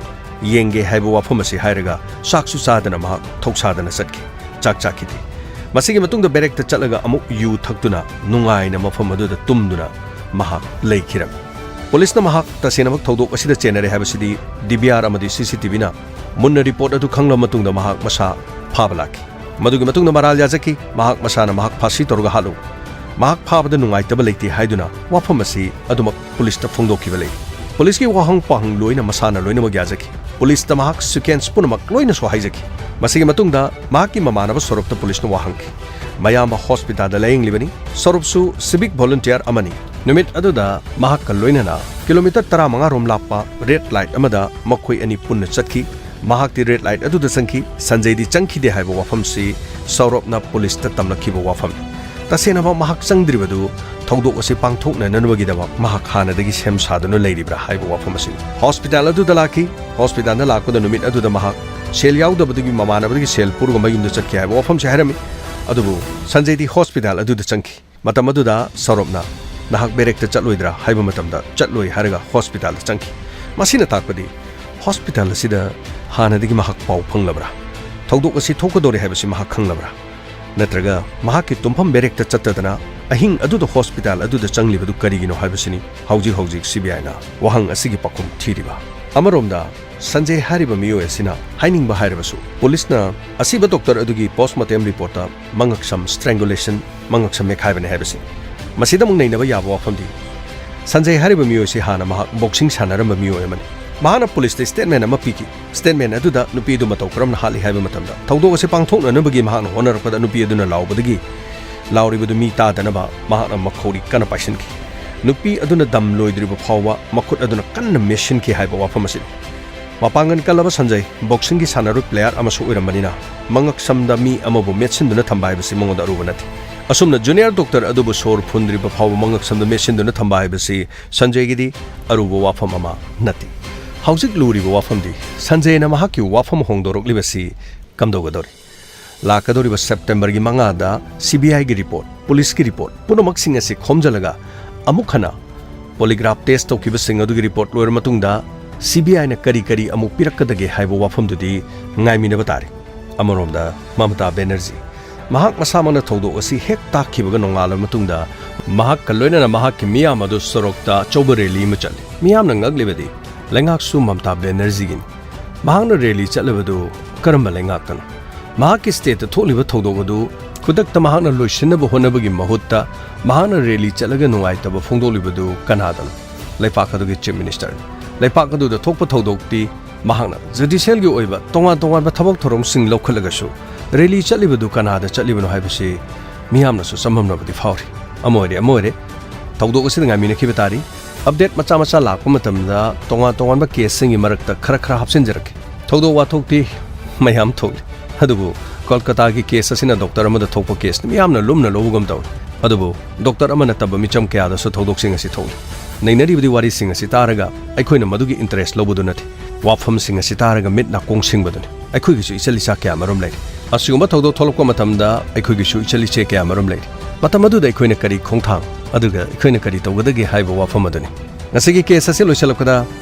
ꯌꯦꯡꯒꯦ" ꯍꯥꯏꯕ ꯋꯥꯐꯝ ꯑꯁꯤ ꯍꯥꯏꯔꯒ ꯆꯥꯛꯁꯨ ꯆꯥꯗꯅ ꯃꯍꯥꯛ ꯊꯧꯁꯥꯗꯅ ꯆꯠꯈꯤ꯫ ꯆꯥꯛ ꯆꯥꯈꯤꯗꯦ꯫ ꯃꯁꯤꯒꯤ ꯃꯇꯨꯡꯗ barrack ꯇ ꯆꯠꯂꯒ ꯑꯃꯨꯛ ꯌꯨ ꯊꯛꯇꯨꯅ ꯅꯨꯡꯉꯥꯏꯅ ꯃꯐꯝ ꯑꯗꯨꯗ ꯇꯨꯝꯗꯨꯅ ꯃꯍꯥꯛ ꯂꯩꯈꯤꯔꯝꯃꯤ꯫ ꯄꯨꯂꯤꯁꯅ ꯃꯍꯥꯛ ꯇꯁꯦꯡꯅꯃꯛ ꯊꯧꯗꯣꯛ ꯑꯁꯤꯗ ꯆꯦꯟꯅꯔꯦ ꯍꯥꯏꯕꯁꯤꯗꯤ D V R ꯑꯃꯗꯤ C C T V ꯅ ꯃꯨꯟꯅ report ꯑꯗꯨ ꯈꯪꯂꯕ ꯃꯇꯨꯡꯗ ꯃꯍꯥꯛ ꯃꯁꯥ ꯐꯥꯕ ꯂꯥꯛꯈꯤ꯫ ꯃꯗꯨꯒꯤ ꯃꯇꯨꯡꯗ ꯃꯔꯥꯜ ꯌꯥꯖꯈꯤ꯫ ꯃꯍꯥꯛ ꯃꯁꯥꯅ ꯃꯍꯥꯛ ꯐꯥꯁꯤ ꯇꯧꯔꯒ ꯍꯥꯠꯂꯨ, ꯃꯍꯥꯛ ꯐꯥꯕꯗ ꯅꯨꯡꯉꯥꯏꯇꯕ ꯂꯩꯇꯦ ꯍꯥꯏꯗꯨꯅ ꯋꯥꯐꯝ ꯑꯁꯤ ꯑꯗꯨꯃꯛ ꯄꯨꯂꯤꯁꯇ ꯐꯣꯡꯗꯣꯛꯈꯤꯕ ꯂꯩ꯫ ꯄꯨꯂꯤꯁꯀꯤ ꯋꯥꯍꯪ ꯄꯥꯎꯍꯪ ꯂꯣꯏꯅ ꯃꯁꯥꯅ ꯂꯣꯏꯅꯃꯛ ꯌꯥꯖꯈꯤ꯫ ꯄꯨꯂꯤꯁꯇ ꯃꯍꯥꯛ sequence ꯄꯨꯝꯅꯃꯛ ꯂꯣꯏꯅꯁꯨ ꯍꯥꯏꯖꯈꯤ꯫ ꯃꯁꯤꯒꯤ ꯃꯇꯨꯡꯗ ꯃꯍꯥꯛꯀꯤ ꯃꯃꯥꯟꯅꯕ ꯁꯧꯔꯚꯇ ꯄꯨꯂꯤꯁꯅ ꯋꯥ ꯍꯪꯈꯤ꯫ ꯃꯌꯥꯝꯕ hospital ꯗ ꯂꯥꯌꯦꯡꯂꯤꯕꯅꯤ꯫ ꯁꯧꯔꯚꯁꯨ civic volunteer ꯑꯃꯅꯤ꯫ ꯅꯨꯃꯤꯠ ꯑꯗꯨꯗ ꯃꯍꯥꯛꯀ ꯂꯣꯏꯅꯅ ꯀꯤꯂꯣꯃꯤꯇꯔ ꯇꯔꯥꯃꯉꯥ ꯔꯣꯝ ꯂꯥꯞꯄ ꯔꯦꯗ ꯂꯥꯏꯠ ꯑꯃꯗ ꯃꯈꯣꯏ ꯑꯅꯤ ꯄꯨꯟꯅ ꯆꯠꯈꯤ꯫ ꯃꯍꯥꯛꯇꯤ ꯔꯦꯗ ꯂꯥꯏꯠ ꯑꯗꯨꯗ ꯆꯪꯈꯤ, ꯁꯟꯖꯩꯗꯤ ꯆꯪꯈꯤꯗꯦ ꯍꯥꯏꯕ ꯋꯥꯐꯝꯁꯤ ꯁꯧꯔꯞꯅ ꯄꯨꯂꯤꯁꯇ ꯇꯝꯂꯛꯈꯤꯕ ꯋꯥꯐꯝꯅꯤ꯫ ꯇꯁꯦꯡꯅꯃꯛ ꯃꯍꯥꯛ ꯆꯪꯗ꯭ꯔꯤꯕꯗꯨ ꯊꯧꯗꯣꯛ ꯑꯁꯤ ꯄꯥꯡꯊꯣꯛꯅꯅꯕꯒꯤꯗꯃꯛ ꯃꯍꯥꯛ ꯍꯥꯟꯅꯗꯒꯤ ꯁꯦꯝ ꯁꯥꯗꯨꯅ ꯂꯩꯔꯤꯕ꯭ꯔꯥ ꯍꯥꯏꯕ ꯋꯥꯐꯝ ꯑꯁꯤꯅꯤ꯫ ꯍꯣꯁꯄꯤꯇꯥꯜ ꯑꯗꯨꯗ ꯂꯥꯛꯈꯤ꯫ ꯍꯣꯁꯄꯤꯇꯥꯜꯗ ꯂꯥꯛꯄꯗ ꯅꯨꯃꯤꯠ ꯑꯗꯨꯗ ꯃꯍꯥꯛ ꯁꯦꯜ ꯌꯥꯎꯗꯕꯗꯒꯤ ꯃꯃꯥꯟꯅꯕꯗꯒꯤ ꯁꯦꯜ ꯄꯨꯔꯒ ꯃꯌꯨꯝꯗ ꯆꯠꯈꯤ ꯍꯥꯏꯕ ꯋꯥꯐꯝꯁꯤ ꯍꯥꯏꯔꯝꯃꯤ꯫ ꯑꯗꯨꯕꯨ ꯁꯟꯖꯩꯗꯤ ꯍꯣꯁꯄꯤꯇꯥꯜ ꯑꯗꯨꯗ ꯆꯪꯈꯤ꯫ ꯃꯇꯝ ꯑꯗꯨꯗ ꯁꯧꯔꯞꯅ, "ꯅꯍꯥꯛ ꯕꯦꯔꯦꯛꯇ ꯆꯠꯂꯣꯏꯗ꯭ꯔꯥ?" ꯍꯥꯏꯕ ꯃꯇꯝꯗ, "ꯆꯠꯂꯣꯏ" ꯍꯥꯏꯔꯒ ꯍꯣꯁꯄꯤꯇꯥꯜꯗ ꯆꯪꯈꯤ꯫ ꯃꯁꯤꯅ ꯇꯥꯛꯄꯗꯤ ꯍꯣꯁꯄꯤꯇꯥꯜ ꯑꯁꯤꯗ ꯍꯥꯟꯅꯗꯒꯤ ꯃꯍꯥꯛ ꯄꯥꯎ ꯐꯪꯂꯕ꯭ꯔꯥ? ꯊꯧꯗꯣꯛ ꯑꯁꯤ ꯊꯣꯛꯀꯗꯧꯔꯦ ꯍꯥꯏꯕꯁꯤ ꯃꯍꯥꯛ ꯈꯪꯂꯕ꯭ꯔꯥ? ꯅꯠꯇ꯭ꯔꯒ ꯃꯍꯥꯛꯀꯤ ꯇꯨꯝꯐꯝ ꯕꯦꯔꯦꯛꯇ ꯆꯠꯇꯗꯅ ꯑꯍꯤꯡ ꯑꯗꯨꯗ ꯍꯣꯁꯄꯤꯇꯥꯜ ꯑꯗꯨꯗ ꯆꯪꯂꯤꯕꯗꯨ ꯀꯔꯤꯒꯤꯅꯣ ꯍꯥꯏꯕꯁꯤꯅꯤ ꯍꯧꯖꯤꯛ ꯍꯧꯖꯤꯛ ꯁꯤ ꯕꯤ ꯑꯥꯏꯅ ꯋꯥꯍꯪ ꯑꯁꯤꯒꯤ ꯄꯥꯎꯈꯨꯝ ꯊꯤꯔꯤꯕ꯫ ꯑꯃꯔꯣꯝꯗ, ꯁꯟꯖꯦ ꯍꯥꯏꯔꯤꯕ ꯃꯤꯑꯣꯏ ꯑꯁꯤꯅ ꯍꯥꯏꯅꯤꯡꯕ ꯍꯥꯏꯔꯕꯁꯨ, ꯄꯨꯂꯤꯁꯅ ꯑꯁꯤꯕ ꯗꯣꯛꯇꯔ ꯑꯗꯨꯒꯤ ꯄꯣꯁꯃꯣꯔꯇꯦꯝ ꯔꯤꯄꯣꯔꯠꯇ ꯃꯉꯛꯁꯝ ꯁ꯭ꯇ꯭ꯔꯦꯡꯒꯨꯂꯦꯁꯟ, ꯃꯉꯛꯁꯝ ꯃꯦꯠꯈꯥꯏꯕꯅꯤ ꯍꯥꯏꯕꯁꯤ꯫ ꯃꯁꯤꯗ ꯑꯃꯨꯛ ꯅꯩꯅꯕ ꯌꯥꯕ ꯋꯥꯐꯝꯗꯤ, ꯁꯟꯖꯦ ꯍꯥꯏꯔꯤꯕ ꯃꯤꯑꯣꯏ ꯑꯁꯤ ꯍꯥꯟꯅ ꯃꯍꯥꯛ ꯕꯣꯛꯁꯤꯡ ꯁꯥꯟꯅꯔꯝꯕ ꯃꯤꯑꯣꯏ ꯑꯃꯅꯤ꯫ ꯃꯍꯥꯛꯅ ꯄꯨꯂꯤꯁꯇ ꯁ꯭ꯇꯦꯠꯃꯦꯟ ꯑꯃ ꯄꯤꯈꯤ꯫ ꯁ꯭ꯇꯦꯠꯃꯦꯟ ꯑꯗꯨꯗ ꯅꯨꯄꯤ ꯑꯗꯨ ꯃꯇꯧ ꯀꯔꯝꯅ ꯍꯥꯠꯂꯤ ꯍꯥꯏꯕ ꯃꯇꯝꯗ, ꯊꯧꯗꯣꯛ ꯑꯁꯤ ꯄꯥꯡꯊꯣꯛꯅꯅꯕꯒꯤ ꯃꯍꯥꯛꯅ ꯍꯣꯠꯅꯔꯛꯄꯗ ꯅꯨꯄꯤ ꯑꯗꯨꯅ ꯂꯥꯎꯕꯗꯒꯤ ꯂꯥꯎꯔꯤꯕꯗꯨ ꯃꯤ ꯇꯥꯗꯅꯕ ꯃꯍꯥꯛꯅ ꯃꯈꯧꯔꯤ ꯀꯟꯅ ꯄꯥꯏꯁꯤꯟꯈꯤ꯫ ꯅꯨꯄꯤ ꯑꯗꯨꯅ ꯗꯝ ꯂꯣꯏꯗ꯭ꯔꯤꯕ ꯐꯥꯎꯕ ꯃꯈꯨꯠ ꯑꯗꯨꯅ ꯀꯟꯅ ꯃꯦꯠꯁꯤꯟꯈꯤ ꯍꯥꯏꯕ ꯋꯥꯐꯝ ꯑꯁꯤꯅꯤ꯫ ꯃꯄꯥꯡꯒꯜ ꯀꯜꯂꯕ ꯁꯟꯖꯩ ꯕꯣꯛꯁꯤꯡꯒꯤ ꯁꯥꯟꯅꯔꯣꯏ ꯄ꯭ꯂꯦꯌꯥꯔ ꯑꯃꯁꯨ ꯑꯣꯏꯔꯝꯕꯅꯤꯅ, ꯃꯉꯛꯁꯝꯗ ꯃꯤ ꯑꯃꯕꯨ ꯃꯦꯠꯁꯤꯟꯗꯨꯅ ꯊꯝꯕ ꯍꯥꯏꯕꯁꯤ ꯃꯉꯣꯟꯗ ꯑꯔꯨꯕ ꯅꯠꯇꯦ꯫ ꯑꯁꯨꯝꯅ ꯖꯨꯅꯤꯌꯔ ꯗꯣꯛꯇꯔ ꯑꯗꯨꯕꯨ ꯁꯣꯔ ꯐꯨꯟꯗ꯭ꯔꯤꯕ ꯐꯥꯎꯕ ꯃꯉꯛꯁꯝꯗ ꯃꯦꯠꯁꯤꯟꯗꯨꯅ ꯊꯝꯕ ꯍꯥꯏꯕꯁꯤ ꯁꯟꯖꯩꯒꯤꯗꯤ ꯑꯔꯨꯕ ꯋꯥꯐꯝ ꯑꯃ ꯅꯠꯇꯦ꯫ ꯍꯧꯖꯤꯛ ꯂꯨꯔꯤꯕ ꯋꯥꯐꯝꯗꯤ, ꯁꯟꯖꯩꯅ ꯃꯍꯥꯛꯀꯤ ꯋꯥꯐꯝ ꯍꯣꯡꯗꯣꯔꯛꯂꯤꯕꯁꯤ ꯀꯝꯗꯧꯒꯗꯧꯔꯤ? ꯂꯥꯛꯀꯗꯧꯔꯤꯕ ꯁꯦꯞꯇꯦꯝꯕꯔꯒꯤ ꯃꯉꯥꯗ ꯁꯤ ꯕꯤ ꯑꯥꯏꯒꯤ ꯔꯤꯄꯣꯔꯠ, ꯄꯨꯂꯤꯁꯀꯤ ꯔꯤꯄꯣꯔꯠ ꯄꯨꯝꯅꯃꯛꯁꯤꯡ ꯑꯁꯤ ꯈꯣꯝꯖꯤꯜꯂꯒ, ꯑꯃꯨꯛ ꯍꯟꯅ ꯄꯣꯂꯤꯒ꯭ꯔꯥꯐ ꯇꯦꯁ ꯇꯧꯈꯤꯕꯁꯤꯡ ꯑꯗꯨꯒꯤ ꯔꯤꯄꯣꯔꯠ ꯂꯣꯏꯔ ꯃꯇꯨꯡꯗ, ꯁꯤ ꯕꯤ ꯑꯥꯏꯅ ꯀꯔꯤ ꯀꯔꯤ ꯑꯃꯨꯛ ꯄꯤꯔꯛꯀꯗꯒꯦ ꯍꯥꯏꯕ ꯋꯥꯐꯝꯗꯨꯗꯤ ꯉꯥꯏꯃꯤꯟꯅꯕ ꯇꯥꯔꯦ꯫ ꯑꯃꯔꯣꯝꯗ, ꯃꯃꯇꯥ ꯕꯦꯅꯔꯖꯤ, ꯃꯍꯥꯛ ꯃꯁꯥꯃꯛꯅ ꯊꯧꯗꯣꯛ ꯑꯁꯤ ꯍꯦꯛ ꯇꯥꯈꯤꯕꯒ ꯅꯣꯡꯉꯥꯜꯂꯕ ꯃꯇꯨꯡꯗ, ꯃꯍꯥꯛꯀ ꯂꯣꯏꯅꯅ ꯃꯍꯥꯛꯀꯤ ꯃꯤꯌꯥꯝ ꯑꯗꯨ ꯁꯣꯔꯣꯛꯇ ꯑꯆꯧꯕ ꯔꯦꯂꯤ ꯑꯃ ꯆꯠꯂꯤ꯫ ꯃꯤꯌꯥꯝꯅ ꯉꯛꯂꯤꯕꯗꯤ, ꯂꯩꯉꯥꯛꯁꯨ ꯃꯃꯇꯥ ꯕꯦꯅꯔꯖꯤꯒꯤꯅꯤ꯫ ꯃꯍꯥꯛꯅ ꯔꯦꯂꯤ ꯆꯠꯂꯤꯕꯗꯨ ꯀꯔꯝꯕ ꯂꯩꯉꯥꯛꯇꯅꯣ? ꯃꯍꯥꯛꯀꯤ ꯁ꯭ꯇꯦꯠꯇ ꯊꯣꯛꯂꯤꯕ ꯊꯧꯗꯣꯛ ꯑꯗꯨ ꯈꯨꯗꯛꯇ ꯃꯍꯥꯛꯅ ꯂꯣꯏꯁꯤꯟꯅꯕ ꯍꯣꯠꯅꯕꯒꯤ ꯃꯍꯨꯠꯇ, ꯃꯍꯥꯛꯅ ꯔꯦꯂꯤ ꯆꯠꯂꯒ ꯅꯨꯡꯉꯥꯏꯇꯕ ꯐꯣꯡꯗꯣꯛꯂꯤꯕꯗꯨ ꯀꯅꯥꯗꯅꯣ? ꯂꯩꯄꯥꯛ ꯑꯗꯨꯒꯤ ꯆꯤꯐ ꯃꯤꯅꯤꯁꯇꯔꯅꯤ꯫ ꯂꯩꯄꯥꯛ ꯑꯗꯨꯗ ꯊꯣꯛꯄ ꯊꯧꯗꯣꯛꯇꯤ ꯃꯍꯥꯛꯅ ꯖꯨꯗꯤꯁꯤꯌꯦꯜꯒꯤ ꯑꯣꯏꯕ ꯇꯣꯉꯥꯟ ꯇꯣꯉꯥꯟꯕ ꯊꯕꯛ ꯊꯧꯔꯝꯁꯤꯡ ꯂꯧꯈꯠꯂꯒꯁꯨ, ꯔꯦꯂꯤ ꯆꯠꯂꯤꯕꯗꯨ ꯀꯅꯥꯗ ꯆꯠꯂꯤꯕꯅꯣ ꯍꯥꯏꯕꯁꯤ ꯃꯤꯌꯥꯝꯅꯁꯨ ꯆꯃꯝꯅꯕꯗꯤ ꯐꯥꯎꯔꯤ꯫ ꯑꯃ ꯑꯣꯏꯔꯦ, ꯑꯃ ꯑꯣꯏꯔꯦ, ꯊꯧꯗꯣꯛ ꯑꯁꯤꯗ ꯉꯥꯏꯃꯤꯟꯅꯈꯤꯕ ꯇꯥꯔꯤ꯫ ꯑꯞꯗꯦꯠ ꯃꯆꯥ ꯃꯆꯥ ꯂꯥꯛꯄ ꯃꯇꯝꯗ ꯇꯣꯉꯥꯟ ꯇꯣꯉꯥꯟꯕ ꯀꯦꯁꯁꯤꯡꯒꯤ ꯃꯔꯛꯇ ꯈꯔ ꯈꯔ ꯍꯥꯞꯆꯤꯟꯖꯔꯛꯀꯦ꯫ ꯊꯧꯗꯣꯛ ꯋꯥꯊꯣꯛꯇꯤ ꯃꯌꯥꯝ ꯊꯣꯛꯂꯤ, ꯑꯗꯨꯕꯨ ꯀꯣꯜꯀꯇꯥꯒꯤ ꯀꯦꯁ ꯑꯁꯤꯅ ꯗꯣꯛꯇꯔ ꯑꯃꯗ ꯊꯣꯛꯄ ꯀꯦꯁꯅꯤ, ꯃꯤꯌꯥꯝꯅ ꯂꯨꯝꯅ ꯂꯧꯕꯒꯨꯝ ꯇꯧꯏ꯫ ꯑꯗꯨꯕꯨ ꯗꯣꯛꯇꯔ ꯑꯃ ꯅꯠꯇꯕ ꯃꯤꯆꯝ ꯀꯌꯥꯗꯁꯨ ꯊꯧꯗꯣꯛꯁꯤꯡ ꯑꯁꯤ ꯊꯣꯛꯂꯤ꯫ ꯅꯩꯅꯔꯤꯕꯗꯤ ꯋꯥꯔꯤꯁꯤꯡ ꯑꯁꯤ ꯇꯥꯔꯒ ꯑꯩꯈꯣꯏꯅ ꯃꯗꯨꯒꯤ ꯏꯟꯇꯔꯦꯁ ꯂꯧꯕꯗꯨ ꯅꯠꯇꯦ, ꯋꯥꯐꯝꯁꯤꯡ ꯑꯁꯤ ꯇꯥꯔꯒ ꯃꯤꯠ ꯅꯥꯀꯣꯡ ꯁꯤꯡꯕꯗꯨꯅꯤ꯫ ꯑꯩꯈꯣꯏꯒꯤꯁꯨ ꯏꯆꯜ ꯏꯆꯥ ꯀꯌꯥ ꯃꯔꯨꯝ ꯂꯩꯔꯤ꯫ ꯑꯁꯤꯒꯨꯝꯕ ꯊꯧꯗꯣꯛ ꯊꯣꯛꯂꯛꯄ ꯃꯇꯝꯗ ꯑꯩꯈꯣꯏꯒꯤꯁꯨ ꯏꯆꯜ ꯏꯆꯦ ꯀꯌꯥ ꯃꯔꯨꯝ ꯂꯩꯔꯤ꯫ ꯃꯇꯝ ꯑꯗꯨꯗ ꯑꯩꯈꯣꯏꯅ ꯀꯔꯤ ꯈꯣꯡꯊꯥꯡ, ꯑꯗꯨꯒ ꯑꯩꯈꯣꯏꯅ ꯀꯔꯤ ꯇꯧꯒꯗꯒꯦ ꯍꯥꯏꯕ ꯋꯥꯐꯝ ꯑꯗꯨꯅꯤ꯫ ꯉꯁꯤꯒꯤ ꯀꯦꯁ ꯑꯁꯤ ꯂꯣꯏꯁꯤꯜꯂꯛꯄꯗ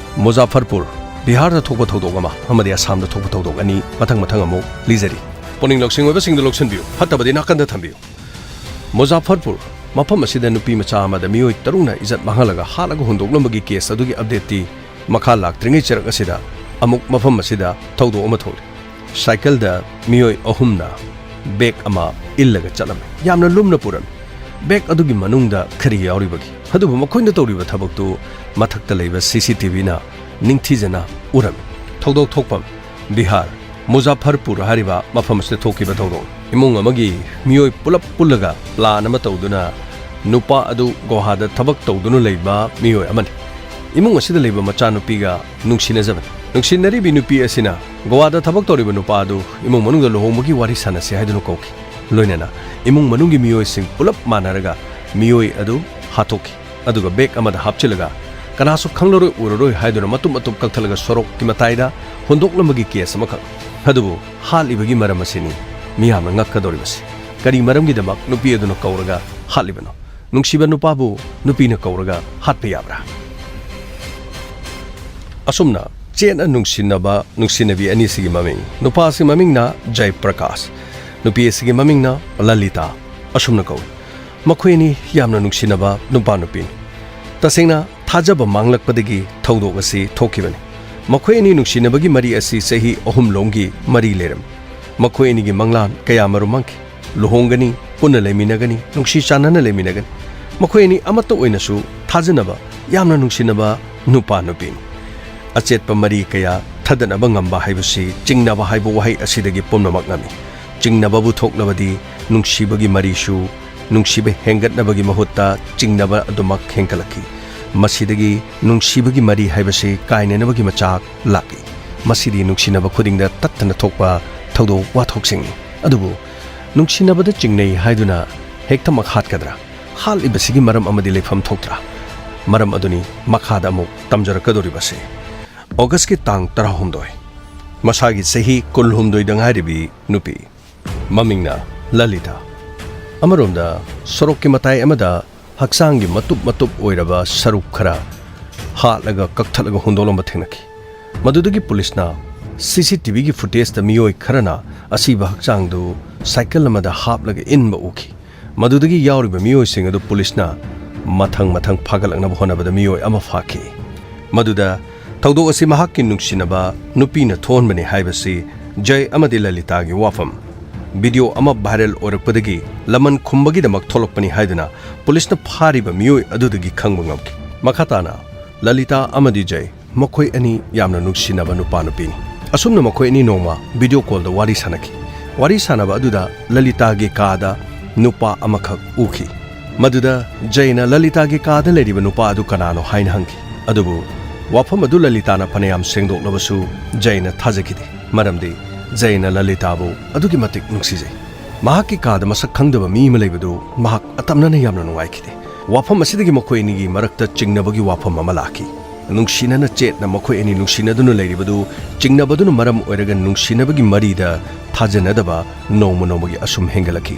ꯃꯨꯖꯥꯐꯔꯄꯨꯔ, ꯕꯤꯍꯥꯔꯗ ꯊꯣꯛꯄ ꯊꯧꯗꯣꯛ ꯑꯃ ꯑꯃꯗꯤ ꯑꯁꯥꯝꯗ ꯊꯣꯛꯄ ꯊꯧꯗꯣꯛ ꯑꯅꯤ ꯃꯊꯪ ꯃꯊꯪ ꯑꯃꯨꯛ ꯂꯤꯖꯔꯤ꯫ ꯄꯨꯛꯅꯤꯡ ꯂꯧꯁꯤꯡ ꯑꯣꯏꯕꯁꯤꯡꯗꯨ ꯂꯧꯁꯤꯟꯕꯤꯌꯨ, ꯐꯠꯇꯕꯗꯤ ꯅꯥꯀꯟꯗ ꯊꯝꯕꯤꯌꯨ꯫ ꯃꯨꯖꯥꯐꯔꯄꯨꯔ, ꯃꯐꯝ ꯑꯁꯤꯗ ꯅꯨꯄꯤ ꯃꯆꯥ ꯑꯃꯗ ꯃꯤꯑꯣꯏ ꯇꯔꯨꯛꯅ ꯏꯖꯠ ꯃꯥꯡꯍꯜꯂꯒ ꯍꯥꯠꯂꯒ ꯍꯨꯟꯗꯣꯛꯂꯝꯕꯒꯤ ꯀꯦꯁ ꯑꯗꯨꯒꯤ ꯑꯞꯗꯦꯠꯇꯤ ꯃꯈꯥ ꯂꯥꯛꯇ꯭ꯔꯤꯉꯩ ꯆꯔꯛ ꯑꯁꯤꯗ ꯑꯃꯨꯛ ꯃꯐꯝ ꯑꯁꯤꯗ ꯊꯧꯗꯣꯛ ꯑꯃ ꯊꯣꯛꯂꯤ꯫ ꯁꯥꯏꯀꯜꯗ ꯃꯤꯑꯣꯏ ꯑꯍꯨꯝꯅ ꯕꯦꯒ ꯑꯃ ꯏꯜꯂꯒ ꯆꯠꯂꯝꯃꯤ꯫ ꯌꯥꯝꯅ ꯂꯨꯝꯅ ꯄꯨꯔꯝꯃꯤ꯫ ꯕꯦꯒ ꯑꯗꯨꯒꯤ ꯃꯅꯨꯡꯗ ꯀꯔꯤ ꯌꯥꯎꯔꯤꯕꯒꯦ? ꯑꯗꯨꯕꯨ ꯃꯈꯣꯏꯅ ꯇꯧꯔꯤꯕ ꯊꯕꯛꯇꯨ ꯃꯊꯛꯇ ꯂꯩꯕ ꯁꯤ ꯁꯤ ꯇꯤ ꯚꯤꯅ ꯅꯤꯡꯊꯤꯖꯅ ꯎꯔꯝꯃꯤ꯫ ꯊꯧꯗꯣꯛ ꯊꯣꯛꯐꯝ: ꯕꯤꯍꯥꯔ, ꯃꯨꯖꯥꯐꯔꯄꯨꯔ ꯍꯥꯏꯔꯤꯕ ꯃꯐꯝ ꯑꯁꯤꯗ ꯊꯣꯛꯈꯤꯕ ꯊꯧꯗꯣꯛ꯫ ꯏꯃꯨꯡ ꯑꯃꯒꯤ ꯃꯤꯑꯣꯏ ꯄꯨꯂꯞ ꯄꯨꯜꯂꯒ ꯄ꯭ꯂꯥꯟ ꯑꯃ ꯇꯧꯗꯨꯅ ꯅꯨꯄꯥ ꯑꯗꯨ ꯒꯣꯍꯥꯗ ꯊꯕꯛ ꯇꯧꯗꯨꯅ ꯂꯩꯕ ꯃꯤꯑꯣꯏ ꯑꯃꯅꯤ꯫ ꯏꯃꯨꯡ ꯑꯁꯤꯗ ꯂꯩꯕ ꯃꯆꯥꯅꯨꯄꯤꯒ ꯅꯨꯡꯁꯤꯅꯖꯕꯅꯤ꯫ ꯅꯨꯡꯁꯤꯅꯔꯤꯕꯤ ꯅꯨꯄꯤ ꯑꯁꯤꯅ ꯒꯣꯋꯥꯗ ꯊꯕꯛ ꯇꯧꯔꯤꯕ ꯅꯨꯄꯥ ꯑꯗꯨ ꯏꯃꯨꯡ ꯃꯅꯨꯡꯗ ꯂꯨꯍꯣꯡꯕꯒꯤ ꯋꯥꯔꯤ ꯁꯥꯟꯅꯁꯤ ꯍꯥꯏꯗꯨꯅ ꯀꯧꯈꯤ꯫ ꯂꯣꯏꯅꯅ ꯏꯃꯨꯡ ꯃꯅꯨꯡꯒꯤ ꯃꯤꯑꯣꯏꯁꯤꯡ ꯄꯨꯂꯞ ꯃꯥꯟꯅꯔꯒ ꯃꯤꯑꯣꯏ ꯑꯗꯨ ꯍꯥꯠꯇꯣꯛꯈꯤ꯫ ꯑꯗꯨꯒ ꯕꯦꯒ ꯑꯃꯗ ꯍꯥꯞꯆꯤꯜꯂꯒ ꯀꯅꯥꯁꯨ ꯈꯪꯂꯔꯣꯏ ꯎꯔꯔꯣꯏ ꯍꯥꯏꯗꯨꯅ ꯃꯇꯨꯝ ꯃꯇꯨꯝ ꯀꯛꯊꯠꯂꯒ ꯁꯣꯔꯣꯛꯀꯤ ꯃꯇꯥꯏꯗ ꯍꯨꯟꯗꯣꯛꯂꯝꯕꯒꯤ ꯀꯦꯁ ꯑꯃꯈꯛ꯫ ꯑꯗꯨꯕꯨ ꯍꯥꯠꯂꯤꯕꯒꯤ ꯃꯔꯝ ꯑꯁꯤꯅꯤ ꯃꯤꯌꯥꯝꯅ ꯉꯛꯀꯗꯧꯔꯤꯕꯁꯤ꯫ ꯀꯔꯤ ꯃꯔꯝꯒꯤꯗꯃꯛ ꯅꯨꯄꯤ ꯑꯗꯨꯅ ꯀꯧꯔꯒ ꯍꯥꯠꯂꯤꯕꯅꯣ? ꯅꯨꯡꯁꯤꯕ ꯅꯨꯄꯥꯕꯨ ꯅꯨꯄꯤꯅ ꯀꯧꯔꯒ ꯍꯥꯠꯄ ꯌꯥꯕ꯭ꯔꯥ? ꯑꯁꯨꯝꯅ ꯆꯦꯠꯅ ꯅꯨꯡꯁꯤꯅꯕ ꯅꯨꯡꯁꯤꯅꯕꯤ ꯑꯅꯤꯁꯤꯒꯤ ꯃꯃꯤꯡ: ꯅꯨꯄꯥ ꯑꯁꯤ ꯃꯃꯤꯡꯅ ꯖꯌ ꯄ꯭ꯔꯀꯥꯁ, ꯅꯨꯄꯤ ꯑꯁꯤꯒꯤ ꯃꯃꯤꯡꯅ ꯂꯂꯤꯇꯥ ꯑꯁꯨꯝꯅ ꯀꯧꯏ꯫ ꯃꯈꯣꯏ ꯑꯅꯤ ꯌꯥꯝꯅ ꯅꯨꯡꯁꯤꯅꯕ ꯅꯨꯄꯥ ꯅꯨꯄꯤꯅꯤ꯫ ꯇꯁꯦꯡꯅ ꯊꯥꯖꯕ ꯃꯥꯡꯂꯛꯄꯗꯒꯤ ꯊꯧꯗꯣꯛ ꯑꯁꯤ ꯊꯣꯛꯈꯤꯕꯅꯤ꯫ ꯃꯈꯣꯏ ꯑꯅꯤ ꯅꯨꯡꯁꯤꯅꯕꯒꯤ ꯃꯔꯤ ꯑꯁꯤ ꯆꯍꯤ ꯑꯍꯨꯝ ꯂꯣꯝꯒꯤ ꯃꯔꯤ ꯂꯩꯔꯝꯃꯤ꯫ ꯃꯈꯣꯏ ꯑꯅꯤꯒꯤ ꯃꯪꯂꯥꯟ ꯀꯌꯥ ꯃꯔꯨꯝ ꯃꯥꯡꯈꯤ꯫ ꯂꯨꯍꯣꯡꯒꯅꯤ, ꯄꯨꯟꯅ ꯂꯩꯃꯤꯟꯅꯒꯅꯤ, ꯅꯨꯡꯁꯤ ꯆꯥꯟꯅꯅ ꯂꯩꯃꯤꯟꯅꯒꯅꯤ꯫ ꯃꯈꯣꯏ ꯑꯅꯤ ꯑꯃꯠꯇ ꯑꯣꯏꯅꯁꯨ ꯊꯥꯖꯅꯕ, ꯌꯥꯝꯅ ꯅꯨꯡꯁꯤꯅꯕ ꯅꯨꯄꯥ ꯅꯨꯄꯤꯅꯤ꯫ ꯑꯆꯦꯠꯄ ꯃꯔꯤ ꯀꯌꯥ ꯊꯗꯠꯅꯕ ꯉꯝꯕ ꯍꯥꯏꯕꯁꯤ ꯆꯤꯡꯅꯕ ꯍꯥꯏꯕ ꯋꯥꯍꯩ ꯑꯁꯤꯗꯒꯤ ꯄꯨꯝꯅꯃꯛ ꯉꯝꯃꯤ꯫ ꯆꯤꯡꯅꯕꯕꯨ ꯊꯣꯛꯂꯕꯗꯤ ꯅꯨꯡꯁꯤꯕꯒꯤ ꯃꯔꯤꯁꯨ ꯅꯨꯡꯁꯤꯕ ꯍꯦꯟꯒꯠꯅꯕꯒꯤ ꯃꯍꯨꯠꯇ ꯆꯤꯡꯅꯕ ꯑꯗꯨꯃꯛ ꯍꯦꯟꯒꯠꯂꯛꯈꯤ꯫ ꯃꯁꯤꯗꯒꯤ ꯅꯨꯡꯁꯤꯕꯒꯤ ꯃꯔꯤ ꯍꯥꯏꯕꯁꯤ ꯀꯥꯏꯅꯅꯕꯒꯤ ꯃꯆꯥꯛ ꯂꯥꯛꯏ꯫ ꯃꯁꯤꯗꯤ ꯅꯨꯡꯁꯤꯅꯕ ꯈꯨꯗꯤꯡꯗ ꯇꯠꯇꯅ ꯊꯣꯛꯄ ꯊꯧꯗꯣꯛ ꯋꯥꯊꯣꯛꯁꯤꯡꯅꯤ꯫ ꯑꯗꯨꯕꯨ ꯅꯨꯡꯁꯤꯅꯕꯗ ꯆꯤꯡꯅꯩ ꯍꯥꯏꯗꯨꯅ ꯍꯦꯛꯇꯃꯛ ꯍꯥꯠꯀꯗ꯭ꯔꯥ? ꯍꯥꯠꯂꯤꯕꯁꯤꯒꯤ ꯃꯔꯝ ꯑꯃꯗꯤ ꯂꯩꯐꯝ ꯊꯣꯛꯇ꯭ꯔꯥ? ꯃꯔꯝ ꯑꯗꯨꯅꯤ ꯃꯈꯥꯗ ꯑꯃꯨꯛ ꯇꯝꯖꯔꯛꯀꯗꯧꯔꯤꯕꯁꯤ꯫ ꯑꯣꯒꯁꯀꯤ ꯇꯥꯡ ꯇꯔꯥꯍꯨꯝꯗꯣꯏ, ꯃꯁꯥꯒꯤ ꯆꯍꯤ ꯀꯨꯟꯍꯨꯝꯗꯣꯏꯗ ꯉꯥꯏꯔꯤꯕꯤ ꯅꯨꯄꯤ, ꯃꯃꯤꯡꯅ ꯂꯂꯤꯇꯥ꯫ ꯑꯃꯔꯣꯝꯗ ꯁꯣꯔꯣꯛꯀꯤ ꯃꯇꯥꯏ ꯑꯃꯗ ꯍꯛꯆꯥꯡꯒꯤ ꯃꯇꯨꯞ ꯃꯇꯨꯞ ꯑꯣꯏꯔꯕ ꯁꯔꯨꯛ ꯈꯔ ꯍꯥꯠꯂꯒ ꯀꯛꯊꯠꯂꯒ ꯍꯨꯟꯗꯣꯛꯂꯝꯕ ꯊꯦꯡꯅꯈꯤ꯫ ꯃꯗꯨꯗꯒꯤ ꯄꯨꯂꯤꯁꯅ ꯁꯤ ꯁꯤ ꯇꯤ ꯚꯤꯒꯤ ꯐꯨꯇꯦꯖꯇ ꯃꯤꯑꯣꯏ ꯈꯔꯅ ꯑꯁꯤꯕ ꯍꯛꯆꯥꯡꯗꯨ ꯁꯥꯏꯀꯜ ꯑꯃꯗ ꯍꯥꯞꯂꯒ ꯏꯟꯕ ꯎꯈꯤ꯫ ꯃꯗꯨꯗꯒꯤ ꯌꯥꯎꯔꯤꯕ ꯃꯤꯑꯣꯏꯁꯤꯡ ꯑꯗꯨ ꯄꯨꯂꯤꯁꯅ ꯃꯊꯪ ꯃꯊꯪ ꯐꯥꯒꯠꯂꯛꯅꯕ ꯍꯣꯠꯅꯕꯗ ꯃꯤꯑꯣꯏ ꯑꯃ ꯐꯥꯈꯤ꯫ ꯃꯗꯨꯗ ꯊꯧꯗꯣꯛ ꯑꯁꯤ ꯃꯍꯥꯛꯀꯤ ꯅꯨꯡꯁꯤꯅꯕ ꯅꯨꯄꯤꯅ ꯊꯣꯛꯍꯟꯕꯅꯤ ꯍꯥꯏꯕꯁꯤ ꯖꯩ ꯑꯃꯗꯤ ꯂꯂꯤꯇꯥꯒꯤ ꯋꯥꯐꯝ꯫ ꯚꯤꯗꯤꯑꯣ ꯑꯃ ꯚꯥꯏꯔꯦꯜ ꯑꯣꯏꯔꯛꯄꯗꯒꯤ ꯂꯃꯟ ꯈꯨꯝꯕꯒꯤꯗꯃꯛ ꯊꯣꯛꯂꯛꯄꯅꯤ ꯍꯥꯏꯗꯨꯅ ꯄꯨꯂꯤꯁꯅ ꯐꯥꯔꯤꯕ ꯃꯤꯑꯣꯏ ꯑꯗꯨꯗꯒꯤ ꯈꯪꯕ ꯉꯝꯈꯤ꯫ ꯃꯈꯥ ꯇꯥꯅ ꯂꯂꯤꯇꯥ ꯑꯃꯗꯤ ꯖꯩ, ꯃꯈꯣꯏ ꯑꯅꯤ ꯌꯥꯝꯅ ꯅꯨꯡꯁꯤꯅꯕ ꯅꯨꯄꯥ ꯅꯨꯄꯤꯅꯤ꯫ ꯑꯁꯨꯝꯅ ꯃꯈꯣꯏ ꯑꯅꯤ ꯅꯣꯡꯃ ꯚꯤꯗꯤꯑꯣ ꯀꯣꯜꯗ ꯋꯥꯔꯤ ꯁꯥꯟꯅꯈꯤ꯫ ꯋꯥꯔꯤ ꯁꯥꯟꯅꯕ ꯑꯗꯨꯗ ꯂꯂꯤꯇꯥꯒꯤ ꯀꯥꯗ ꯅꯨꯄꯥ ꯑꯃꯈꯛ ꯎꯈꯤ꯫ ꯃꯗꯨꯗ ꯖꯩꯅ ꯂꯂꯤꯇꯥꯒꯤ ꯀꯥꯗ ꯂꯩꯔꯤꯕ ꯅꯨꯄꯥ ꯑꯗꯨ ꯀꯅꯥꯅꯣ ꯍꯥꯏꯅ ꯍꯪꯈꯤ꯫ ꯑꯗꯨꯕꯨ ꯋꯥꯐꯝ ꯑꯗꯨ ꯂꯂꯤꯇꯥꯅ ꯐꯅꯌꯥꯝ ꯁꯦꯡꯗꯣꯛꯂꯕꯁꯨ ꯖꯩꯅ ꯊꯥꯖꯈꯤꯗꯦ, ꯃꯔꯝꯗꯤ ꯖꯩꯅ ꯂꯂꯤꯇꯥꯕꯨ ꯑꯗꯨꯛꯀꯤ ꯃꯇꯤꯛ ꯅꯨꯡꯁꯤꯖꯩ꯫ ꯃꯍꯥꯛꯀꯤ ꯀꯥꯗ ꯃꯁꯛ ꯈꯪꯗꯕ ꯃꯤ ꯑꯃ ꯂꯩꯕꯗꯨ ꯃꯍꯥꯛ ꯑꯇꯝꯅꯅ ꯌꯥꯝꯅ ꯅꯨꯡꯉꯥꯏꯈꯤꯗꯦ꯫ ꯋꯥꯐꯝ ꯑꯁꯤꯗꯒꯤ ꯃꯈꯣꯏ ꯑꯅꯤꯒꯤ ꯃꯔꯛꯇ ꯆꯤꯡꯅꯕꯒꯤ ꯋꯥꯐꯝ ꯑꯃ ꯂꯥꯛꯈꯤ꯫ ꯅꯨꯡꯁꯤꯅꯅ ꯆꯦꯠꯅ ꯃꯈꯣꯏ ꯑꯅꯤ ꯅꯨꯡꯁꯤꯅꯗꯨꯅ ꯂꯩꯔꯤꯕꯗꯨ ꯆꯤꯡꯅꯕꯗꯨꯅ ꯃꯔꯝ ꯑꯣꯏꯔꯒ ꯅꯨꯡꯁꯤꯅꯕꯒꯤ ꯃꯔꯤꯗ ꯊꯥꯖꯅꯗꯕ ꯅꯣꯡꯃ ꯅꯣꯡꯃꯒꯤ ꯑꯁꯨꯝ ꯍꯦꯟꯒꯠꯂꯛꯈꯤ꯫